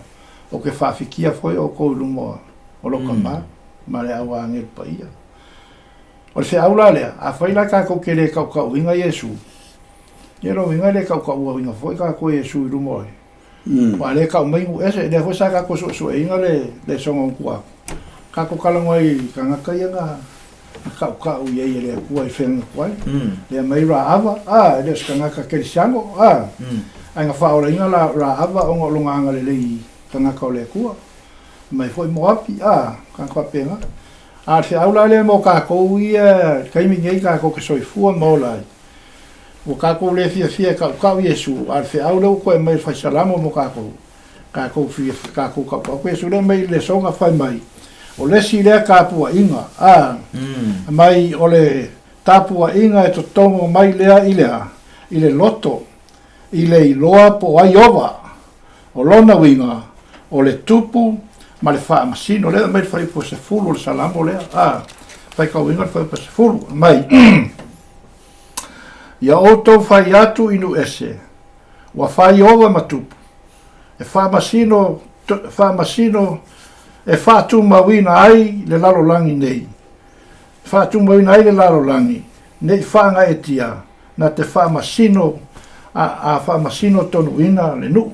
o te faafikia foi outou i luma o lou Tama ma le au agelu paia. O le feau la lea, afai la tatou te le tautauina Iesu, ia lona uiga e le tautauina foi tatou e Iesu i luma o Aua o lea e tau mai nuu ese, lea foi sa tatou suesueina le lesona o tua atu, tatou talanoa i tagata ia na tautau i ai e le Atua i feagai atu ai. Lea mai Raava, a, e le o se tagata kerisiano, a, ae na faaolaina Raava ona o lona agalelei i tagata o le Atua. Mai foi Moapi, a, tagata faapena. A o le feau la lea mo tatou ia i le taimi nei tatou te soifua ma ola ai, Ua tatou le fiafia e tautau Iesu, a o le feau lea ua toe aumai e le Fai Salamo mo tatou, tatou fia, tatou tautau atu Iesu lea aumai i le lesoga fai mai, o le isi lea tapuaiga, a, mai o le tapuaiga e totogo mai lea i le a? I le loto, i le iloa po o ai ova. O lona uiga, o le tupu ma le faamasino, lea e aumai i le fuaiupu 10 o le Salamo lea, a, faitauina le fuaiupu 10, aumai. Ia outou fai atu i nuu ese, ua fai ova ma tupu, e faamasino, faamasino, e faatumauina ai le lalolagi nei, e faatumauina ai le lalolagi, ne i faagaeetia, na te faamasino, a, a faamasino tonuina le nuu.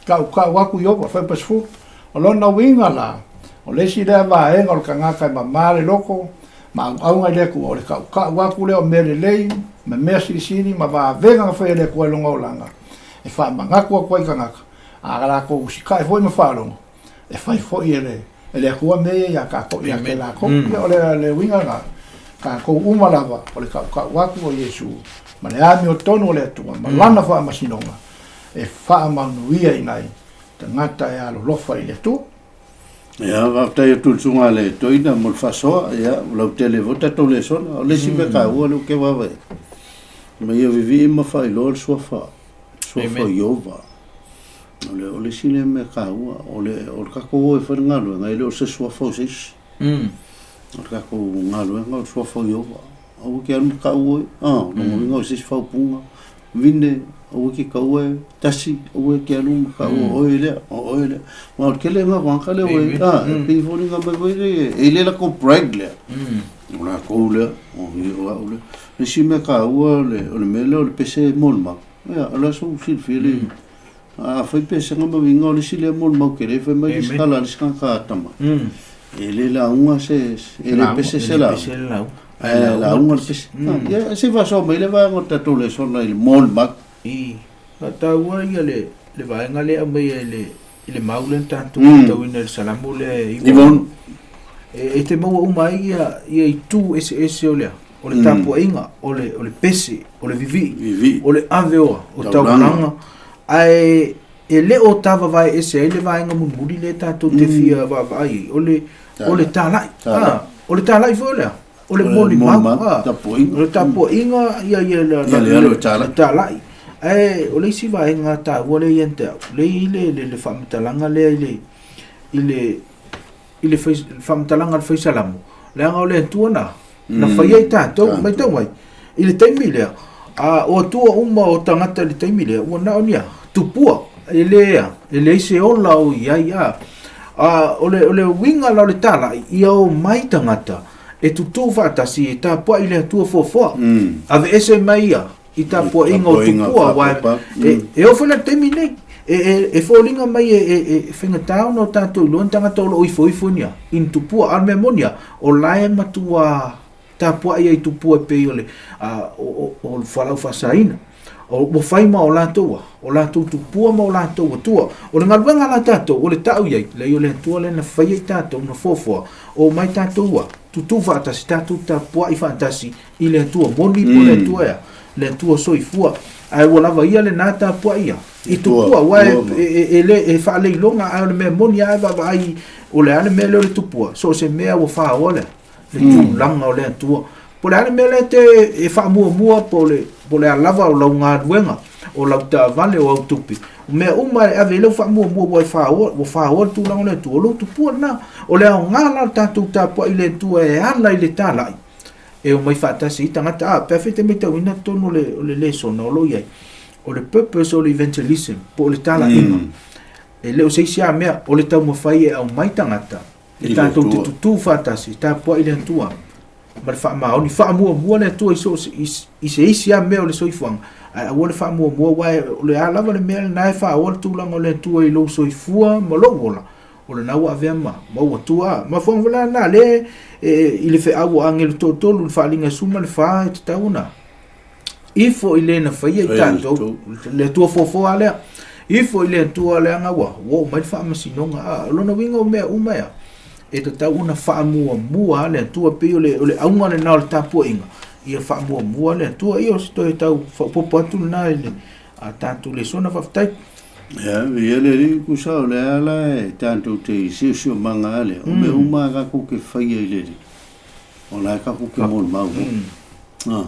Tautau atu i ova, fai pasefulu. O lona uiga la, o le isi lea vaega o le tagata e mamā le loto, ma auauga i le Atua, o le tautau atu lea o mea lelei, ma mea silisili, ma vavega na faia e le Atua i lona olaga, e faamanatu atu ai i tagata, a latou usitai foi ma faalogo, e fai foi e le, e le Atua mea ia iā tatou, ia te latou. Ia, o le, le uiga lena, tatou uma lava, o le tautau atu o Iesu, ma le amiotonu o le Atua, ma Lana faamasinoga, e faamanuiaina ai tagata e alolofa i le Atua. Ia, faafetai atu i le susuga a le toeaina mo le faasoa, ia, ua lautele foi le tatou lesona. O le isi mea taua lea ou te vaavaai atu, ma ia vivii ma faailoa le suafa, suafa o Ieova. O le, o le isi lea mea taua, o le, o le tatou o e fai le galuega, e le o se suafa o se isi. O le tatou galuega o le suafa o Ieova. Aua ke alu ma tau oe, lona uiga o se isi faaupuga, vine, aua ke tau e tasi, aua ke alu ma tau o oe lea, o oe lea. Ma o le tele lena o tagata lea ua i ai, e pei foi nga mai foi lea, e le latou pride lea. O latou lea, o o au lea. Le isi mea taua o le, o le mea lea o le pese molimau. Ia, o le a sou silafia le, a fai pesega ma uiga o le isi lea molimau tele, fai mai le isi tala a le isi tagata atamai. E le lauga se, e le pese se lauga. Ae lauga le pese. Ia, se i faasoa mai le vaega o le tatou lesona i le molimau. I, faataua ia le, le vaega lea e aumaia i le, i le mau lea na tatou faitauina i le Salamo lea e 96. E, e te maua uma ai ia, ia itu eseese o le a? O le tapuaiga, o le, o le pese, o le vivii, Vivii. o le ave o a? O taulaga. Ae e le o tavavae ese ai le vaega mulimuli lea tatou te fia vaavaai ai, o le, o le talai. Talai. O le talai foi o le a? O le molimau. Molimau, tapuaiga. O le tapuaiga, ia, ia, le, Ia, le alu e talai. talai. Ae o le isi vaega taua lea ia te au, lea e i ai le, le, le faamatalaga lea i le, i le, i le fai, faamatalaga a le Fai Salamo, leaga o le Atua na, na faia i tatou, matau mai, i le taimi lea, a, o Atua uma o tagata i le taimi lea, ua na o ni a, tupua, e le a, e leai se ola o i ai, a, a, o le, o le uiga la o le talai, ia omai tagata e tutū faatasi e tapuai i le Atua fuafua, aveese mai ia i tapuaiga o tupua, aua e, e oo foi la i le taimi nei, e, e, e foliga mai e, e, e faigata ona o tatou iloa ni tagata o lo o ifoifo ni a, i ni tupua, a o le mea moni a, o la e matua Tapuaʻi ai tupua e pei o le o le fualaau faasaina. O ua fai ma o latou a, o latou tupua ma o latou atua. O le galuega la tatou, o le ta'u i ai, leai o le Atua lea na faia i tatou, na fuafua, omai tatou a, tutū faatasi, tatou tapuaʻi faatasi i le Atua moni po o le Atua e a, le Atua soifua. Ae ua lava ia lena tapuaʻi a, i tupua, aua e le, e faaleiloga, ae o le mea moni lava e vaavaai o le a le mea lea o le tupua, so o se mea ua faoa le a. le tulaga o le Atua. Po o le a le mea lea e te e faamuamua po o le, po o le a lava o lau galuega, o lau taavale, o au tupe, o mea uma e ave i lau faamuamua ua e faoa, ua faoa le tulaga o le Atua, o lou tupua lena. O le aoga la o le tatou tapuai i le Atua e ala i le talai, e omai faatasi ai tagata. A, pe afai e te matauina totonu o le, o le lesona o lo o i ai, o le purpose o le evangelism, po o le talaiga, e le o se isi lava mea, o le taumafai e aumai tagata, E tatou te tutū faatasi, e tapuai le Atua ma le faamaoni, faamuamua le Atua i so i se isi lava mea o le soifuaga, ae aua le faamuamua, aua o le a lava le mea lena e faaoa le tulaga o le Atua i lou soifua ma lou ola, o lena ua avea ma ma ou Atua. A mafuaaga foi la lena lea e, i le feau o agelu toatolu, le faaaliga e 14 e tatau ona ifo i le na faia i tatou, le Atua foafoa lea, ifo i le Atua leaga ua oo mai le faamasinoga. A, o lona uiga o mea uma ia, e tatau ona faamuamua le Atua, pei o le, o le auga lena o le tapuaiga, ia faamuamua le Atua. Ia o se toe tau faaopoopo atu lena i le a tatou lesona, faafetai. Ia, ia le alii kusa o le ala e tatou te siosiomaga a lea, o mea uma a tatou te faia i le Alii, o la e tatou te molimau foi.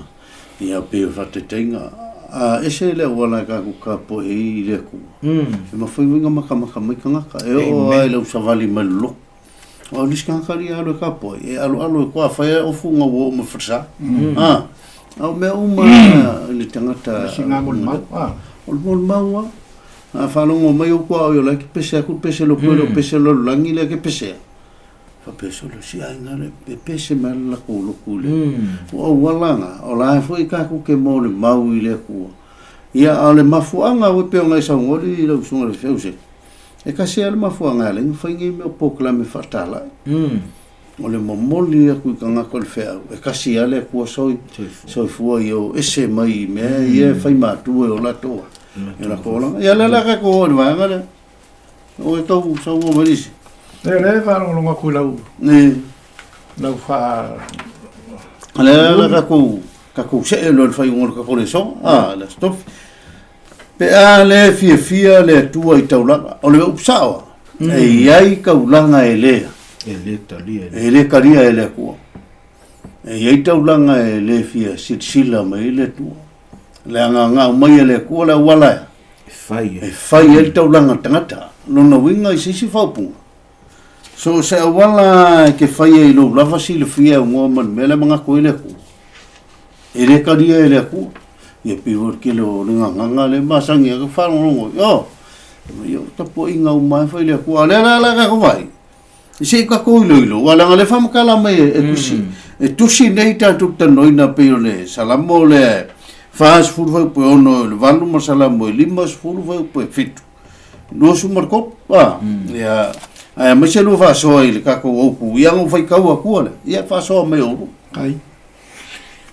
Ia pei o faataitaiga, a ese le auala e tatou tapuai ai i le Atua, e mafai foi ona matamata mai tagata, e oo lava i lau savali mai le lotu. Aua o nisi tagata alii e alu e tapuai, e aloalo e toa fai lava ofu ona ua oo mai falesa. A o mea uma lava i le tagata. O le sina molimau. O le molimau lava. A faalogo mai ou tuaoi o la e te pese atu le pese lotu e le o pese le lalolagi lea e te pesea. Faapea solo si aiga le e pese mai le latou lotu i le o auala na o la foi tatou te molimau i le Atua. Ia a o le mafuaaga ua pei ona e saunoa i lau susuga i le Feuseni, e tasi lava le mafuaaga e ala ai ona fai nei mea o polokalame faatalai. O le momoli atu i tagata o le feau, e tasi lava le Atua soifua ia o ese mai i mea ia e fai matua e o latou e latou olaga. Ia lea la tatou o i le vaega lea. O e tau saunoa mai nisi. E le faalogologo atu i lau lau faa Lea la tatou tatou see loa i le faaiuga o le tatou lesona, a le Aso Tofi. Pe a le fiafia le Atua i taulaga, o le upu sao lava, e i ai taulaga e le E le talia e le talia e le Atua. E i ai taulaga e le fia silasila mai ai le Atua. Leaga na aumai e le Atua le auala e E fai ai. E fai ai le taulaga tagata. Lona uiga i se isi faaupuga, so o se auala e te faia i lou lava silafia e aunoa ma le mea lea e manatu ai le Atua, e le talia e le Atua. Ia pei foi o le tele o le gagana lea e masani ai ka faalogologo, io, ia o tapuaiga uma lava e fai i le Atua. A o lea la o le a tatou vaai, Se i tatou iloilo, aua leaga o lea e faamatala mai e tusi, e tusi nei tatou talanoaina pei o le Salamo lea e 40 fuaiupu e 6 i le 8 ma le Salamo e 50 fuaiupu e 7, 23, a, ia, ae aemaise lua faasoa i le tatou autu, ia ona ou faitau atua lea, ia faasoa mai oulua. Ai,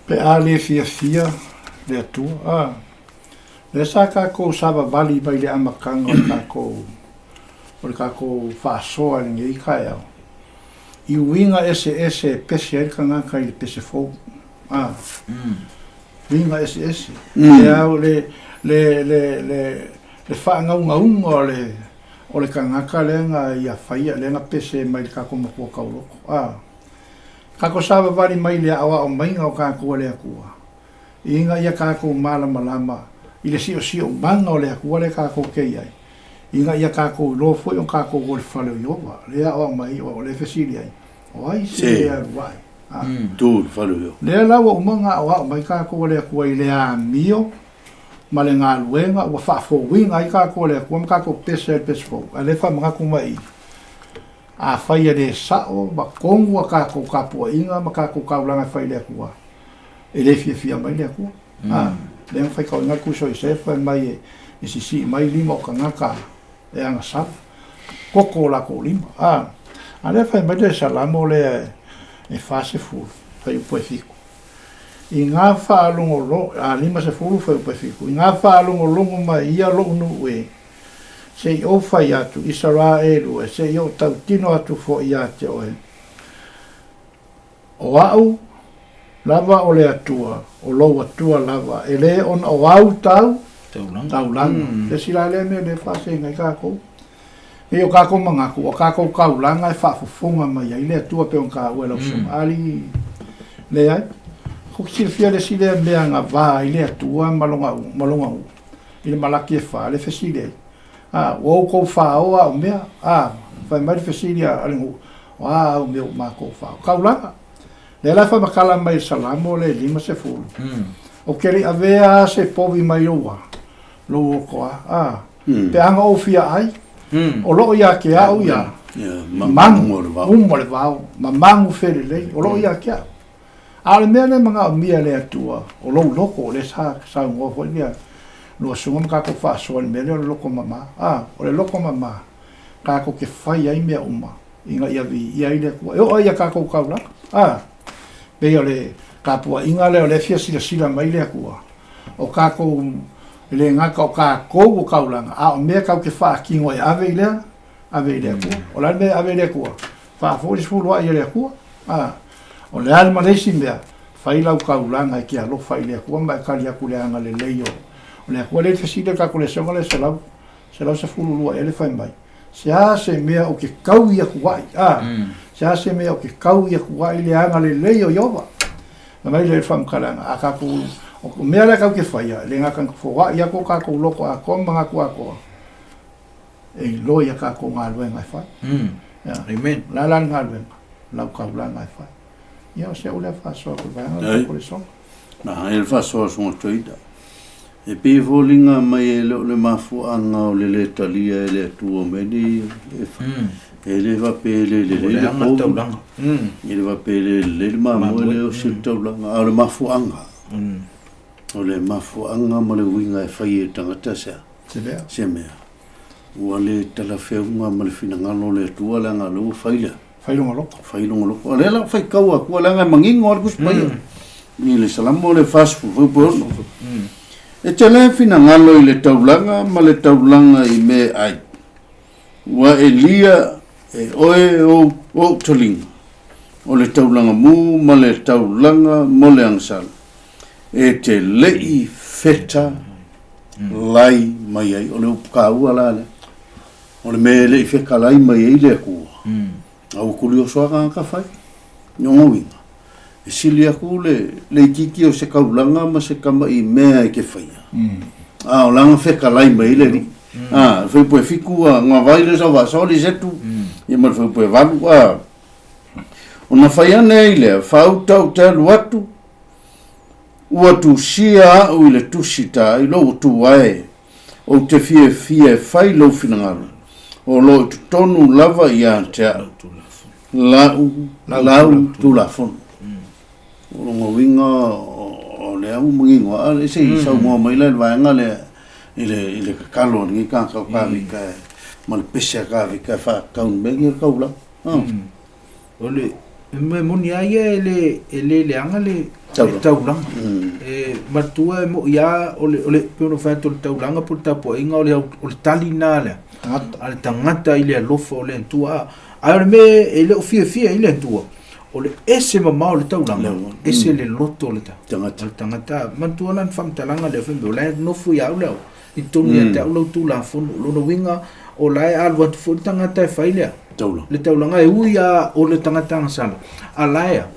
pe a le fiafia le Atua, a, lea sa tatou savavali mai le amataga o le tatou o le tatou faasoa i lenei taeao, i uiga eseese e pese ai le tagata i le pese fou. A, uiga eseese. Le au, le, le, le, le, le faagaugauga o le, o le tagata lea na ia faia, lea na pese mai le tatou matua tauloko. A, tatou savavali mai le aoao maiga o tatou e le Atua, ina ia tatou malamalama i le siosiomaga o le Atua lea tatou te i ai, ina ia tatou iloa foi ona tatou o i le fale o Ieova, lea e aoao mai ai, o lea e fesili ai, O ai se le alu ae? A. Tu i le fale o Ieova. Lea la ua uma ona aoao mai tatou e le Atua i le amio ma le galuega ua faafouina ai tatou e le Atua ma tatou pese ai i le pese fou. A o lea e faamanatu mai i i, afai e le sao ma tonu a tatou tapuaiga ma tatou taulaga e fai i le Atua, e le fiafia mai le Atua. A, lea na faitauina le tusi o Iosefa fai mai e sisii mai lima o tagata e agasala, koko o latou lima. A, a lea fai mai le Salamo lea e 40, fuaiupu e 7. I ngā faalogologo, 50 fuaiupu e 7. I ngā faalogologo mai ia lo'u nuu e, se i ou fai atu, Isaraelu e, se i ou tautino atu fo'i ia te oe. O a'u lava o le Atua, o lou Atua lava, e lē ona o au tau taulaga. Le isi la lea mea lea e faasega ai kākou. Pei o kākou manatu, o kākou kaulaga e faafofoga mai ai le Atua pei ona taua e lau susuga. Alii, leai. Ko te silafia le isi lea mea na va ai le Atua ma lona ma lona nuu i le Malaki e 4, le fesili ai, A, ua outou fāoa au mea? A, fai mai le fesili a le nuu, O a au mea ua matou fāoa? Kaulaga. Lea la e faamatala mai e Salamo le 50, Ou te le i avea a se povi mai ou a, lou oto a, a, Pe a na ou fia ai, o loo ia te au ia manu umu o le vao, ma manu felelei, o loo ia te au. A o le mea lea e manaomia e le Atua, o lou loto, o lea sa saunoa foi ia lua susuga ma tatou faasoa i le mea lea o le loto mama. A, o le loto mama, tatou te fai ai mea uma ina ia viia ai le Atua. E oo ai ia tatou taulaga. A, pei o le tapuaiga lea o lea e fia silasila mai le Atua, o tatou, e le gata o tatou o taulaga, a o mea tatou te faatino e ave i lea, ave i le Atua. O le a le mea e ave i le Atua? Faafoi le sefuluai e le Atua. A, o le a le ma le isi mea? Fai lau taulaga e te alofa i le Atua ma e tali atu i le agalelei o le Atua. Lea i le fesili a le tatou lesona lea 112 ea le fai mai, Se a se mea ou te taui atu ai, a, se a se mea ou te taui atu ai i le agalelei o Ieova? Fai mai lea i le faamatalaga, a tatou, o mea la tatou te faia, e le gata ina foai atu o tatou loto atoa ma manatu atoa, e iloa i a tatou galuega e fai. Ia. Amen. O le a la le galuega? Lau taulaga e fai. Ia, o si au lea faasoa atu i le vaega lea o le lesona. Na, e le faasoa susuga Toeaina. E pei e foliga mai e le o le mafuaaga o le lē talia e le Atua o mea nei e e le faapea e le lelei le povi, e le faapea e le lelei le mamoe le osi le taulaga, a o le mafuaaga, o le mafuaaga ma le uiga e fai e le tagata se a? Se mea. Ua le talafeuga ma le finagalo o le Atua leaga o lea ua fai lea. Fai lona loto. Fai lona loto. O lea la ua faitau atu, leaga e manino lava le Tusi Paia. I le Salamo le 40 fuaiupu e 6. E tele finagalo i le taulaga ma le taulaga i mea e ai. Ua elia e oe ou, ou taliga, o le taulaga mu ma le taulaga mo le agasala, e te le'i feta lai mai ai. O le upu taua la lea. O le mea e le i fetalai mai ai le Atua, a ua tulioso lava tagata fai. Lona uiga, e sili atu le le itiiti o se taulaga ma se tama'i mea e te faia, a o lana fetalai mai ai le Alii. A, le fuaiupu e 7, a gavai le sau faasoa le setu, ia ma le fuaiupu e 8, a. Ona fai ane ai lea, faauta ou te alu atu, ua tusia a'u i le tusi ta i lou Atua e. Ou te fiafia e fai lou finagalo, o lo o i totonu lava ia te au lau, lau Tulafono. O lona uiga o lea ua manino lava, se i saunoa mai la i le vaega lea i le, i le tatalo a lenei tagata o Kavika ma le pese a Kavika e faatatau i le mea lenei o le taulaga. O le mea moni a ia e le e le leaga le taulaga. E matua e mo'i lava o le o le pei ona fai atu o le taulaga po o le tapuaiga o le o le tali lena lea a le tagata i le alofa o le Atua. Ae o le mea e le o fiafia ai le Atua, o le ese mamao o le taulaga, ese le loto o le tagata. O le tagata. Manatua la le faamatalaga lea fai mai o la e nofo ia au le au i totonu ia te au lau Tulafono. O lona uiga, o la e alu atu foi le tagata e fai lea le taulaga, e ui lava o le tagata agasala, a la e a?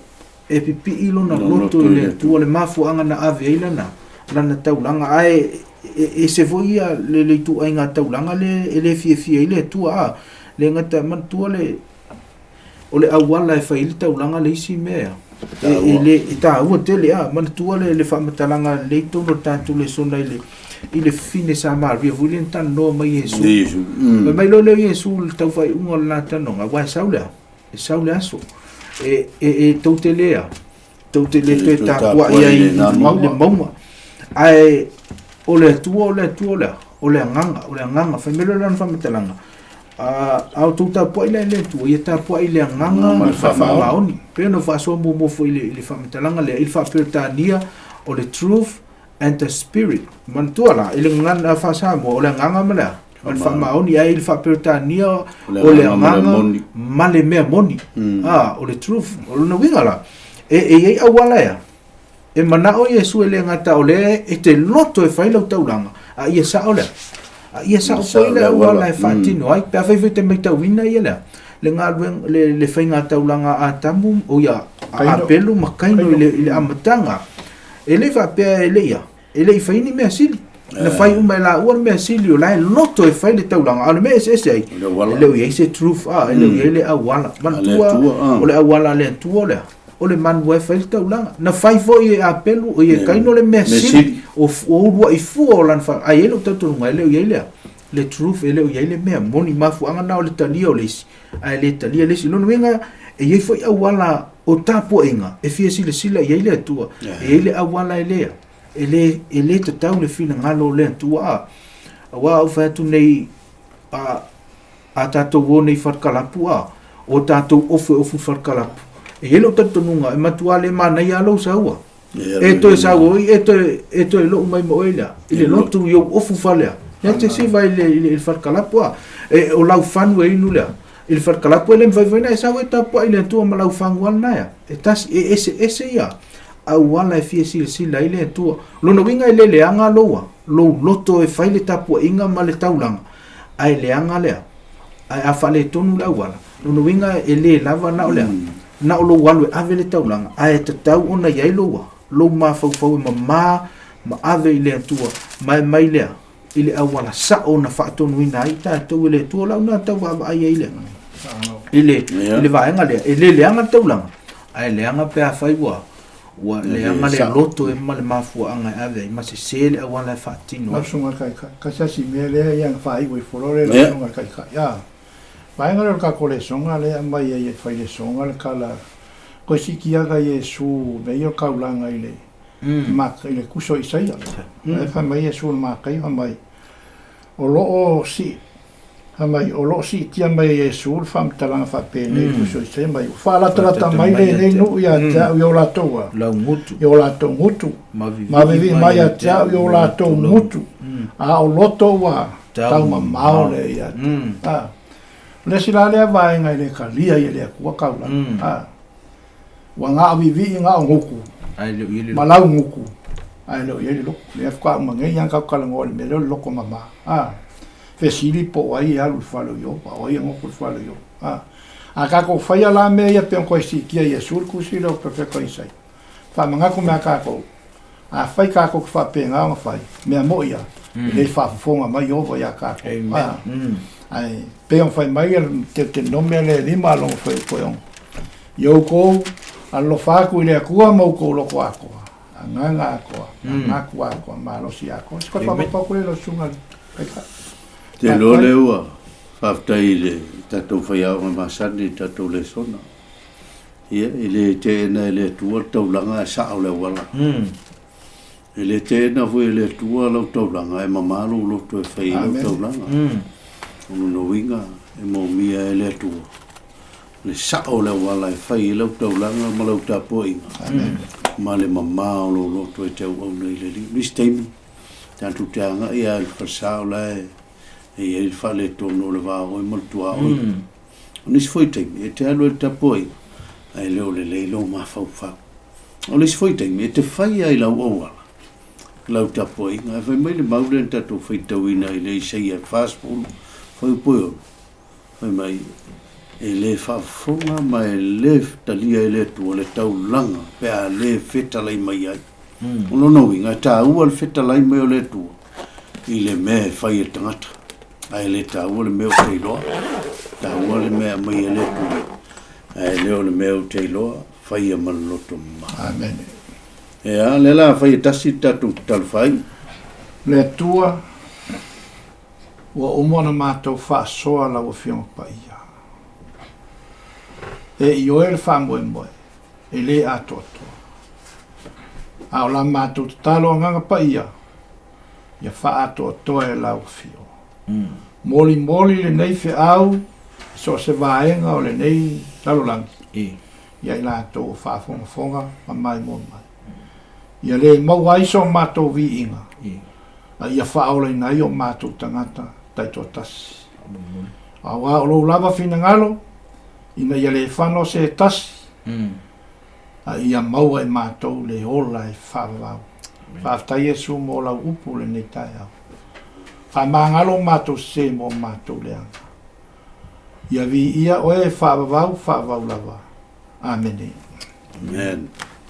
E pipii lona loto i le Atua, le mafuaaga na ave ai lana, lana taulaga. Ae e ese foi ia le, le ituaiga taulaga le e le fiafia ai le Atua, a le gata, manatua le, o le auala e fai ai le taulaga le isi mea e, e, le, e taua tele a manatua le, le faamatalaga lelei totonu o le tatou lesona i le i le fine Samaria foi lea na talanoa mai Iesu. Iesu. Fai mai loa lea o Iesu i le tau faaiuga o le la talanoaga, aua e sau le a? E sau le aso. E, e, e tou te le a? Tou te le toe tapuai ai i le mauga. Ae o le Atua, o le Atua o le a? O le agaga, o le agaga. Fai mai loa lana faamatalaga. A o tou tapua'i la e le Atua, ia tapua'i i le agaga ma le faamaoni. Pei ona faasoa muamua foi i le faamatalaga lea i le faa-Peretania o le truth and the spirit. Manatua la, i le gagana faa-Samoa o le agaga ma le a? Ma le faamaoni, ae i le faa-Peretania o le agaga ma le mea moni. A, o le truth. O lona uiga la, e i ai auala e a? E manao Iesu e le gata o lea e te loto e fai lau taulaga, a ia sao lea. A ia sao foi le auala e faatino ai. Pe afai foi e te maitauina ia lea, le galuega, le faiga taulaga a Atamu, o ia, a Apelu ma Kaino i le amataga, e le faapea e le ia, e le i fai ni mea sili. Na fai uma e laua le mea sili o la e loto e fai le taulaga. A o le mea e eseese ai, e le o i ai se truth, e le o i ai le auala. Manatua, o le auala a le Atua lea, o le manu e fai le taulaga. Na fai foi e Apelu, o e Kaino le mea sili, o uluai fua o lana fa, ai e lou talitonuga e le o i ai lea, le truth e le o i ai le mea moni. Mafuaaga na o le talia o le isi, ae le talia le isi. Lona uiga, e i ai foi auala o tapuaiga e fia silasila i ai le Atua, e i ai le auala e lea, e le tatau le finagalo o le Atua. A, aua ou fai atu nei, a tatou o nei falekalapu, a o tatou ofu e ofu falekalapu, e i ai lou talitonuga e matua le manaia lava lou saua. E toe sau oi, e toe lou mai ma oe lea, i le lotu i ou ofu falea. Lea te siva i le falekalapu, a. E, o lau fanu e inu lea. I le falekalapu e le mafai foi ona e sau e tapuai i le Atua ma lau fagu lava lena ea. E tasi, e eseese ia auala e fia silasila ai le Atua. Lona uiga e le leaga loua, lou loto e fai le tapuaiga ma le taulaga, ae leaga lea. Ae a faaletonu le auala, lona uiga e le lava na o lea, na o lou alu e ave le taulaga, ae tatau ona i ai loua, lou mafaufau e mama ma ave i le Atua, ma e mai lea i le auala sao na faatonuina ai tatou e le Atua. O lau na tau vaavaai ai lea i le vaega lea, e le leaga le taulaga, ae leaga pe afai ua leaga le loto e ma le mafuaaga e ave ai, ma sese le auala e faatino ai. Lau susuga i le Taitai, tasi lava si mea lea ia na faaiu ai fua loa lea lau susuga i le Taitai. A, vaega lea o le tatou lesoga lea e aumai ai e fai lesoga le tala, koe siitiaga Iesu mea ia o le taulaga i le i le tusi o Isaia. Lea fai mai Iesu i le Mataio fai mai, o lo o si fai mai o lo o siitia mai e Iesu le faamatalaga faapenei i le tusi o Isaia mai, ua faalatalata mai lenei nuu ia te au i o latou a, i o latou gutu, ma vivii mai ia te au i o latou gutu, a o loto ua taumamao lea ia te au. O le isi la lea vaega e le talia ai e le Atua taulaga, Ua gao viivii gao gutu ma lau gutu ae le o i ai le loto. Lea faatoa uma nei lava ona tatou talanoa i le mea lea o le loto mama. A, fesili po o ai e alu i le fale o Iopa, o ai e nofo i le fale o Iopa. A, a tatou faia la mea ia pei ona toe siitia e Iesu le tusi lea o le Perofeta Isaia, faamanatu mea a tatou, afai tatou te faapena ona fai, mea moi lava, e le faafofoga mai Iopa ia tatou. A, ae pei ona fai mai le Teuteronome lea e 5 lona fuaiupu e 6, I outou alofa atu i le Atua ma outou loto atoa, agaga atoa, manatu atoa, malosi atoa. Se toe faaopoopo atu lea i lau susuga i le Taitai. Te iloa lea ua faafetai i le tatou faiaoga masani i le tatou lesona. Ia, e le teena e le Atua le taulaga ae sao le auala. E le teena foi e le Atua lau taulaga ae mama lou loto e fai ai lau taulaga. O lona uiga, e moomia e le Atua le sao o le auala e fai ai lau taulaga ma lau tapuaiga ma le mama o lou loto e te auauna i le Alii. O nisi taimi, tatou te agai lava i le falesa o la e i ai le faaletonu o le va o oe ma le tuaoi. O nisi foi taimi, e te alu ai i le tapuaiga, ae le o lelei lou mafaufau. O le isi foi taimi, e te fai lava i lau auala, lau tapuaiga. Ae fai mai le mau lea na tatou faitauina i le Isaia 40, fuaiupu e 6, Fai mai, e le faafofoga ma e le talia e le Atua le taulaga pe a le fetalai mai ai. O lona uiga, e taua le fetalai mai o le Atua i le mea e fai e le tagata, ae le taua le mea ou te iloa. E taua le mea e aumai e le Atua, ae le o le mea ou te iloa, faia ma le loto mama. Amene. Ea, lea la fai e tasi le tatou tatalo fai. Le Atua, Ua uma ona matou faasoa lau Afioga Paia. E ioe le faamoemoe, e le atoatoa. A o la matou tatalo Agaga Paia, ia faaatoatoa e lau Afioga. Molimoli lenei feau i so o se vaega o lenei lalolagi ia i latou o faafogafoga ma maimoa mai. Ia le maua ai so matou viiga, a ia faaolaina ai o matou tagata taitoatasi. Auā o lou lava finagalo, ina ia le fano se tasi, a ia maua e matou le ola e faavavau. Faafetai Iesu mo lau upu lenei taeao. Faamagalo o matou sese mo matou leaga. Ia viia oe e faavavau, faavavau lava. Amene. Amen.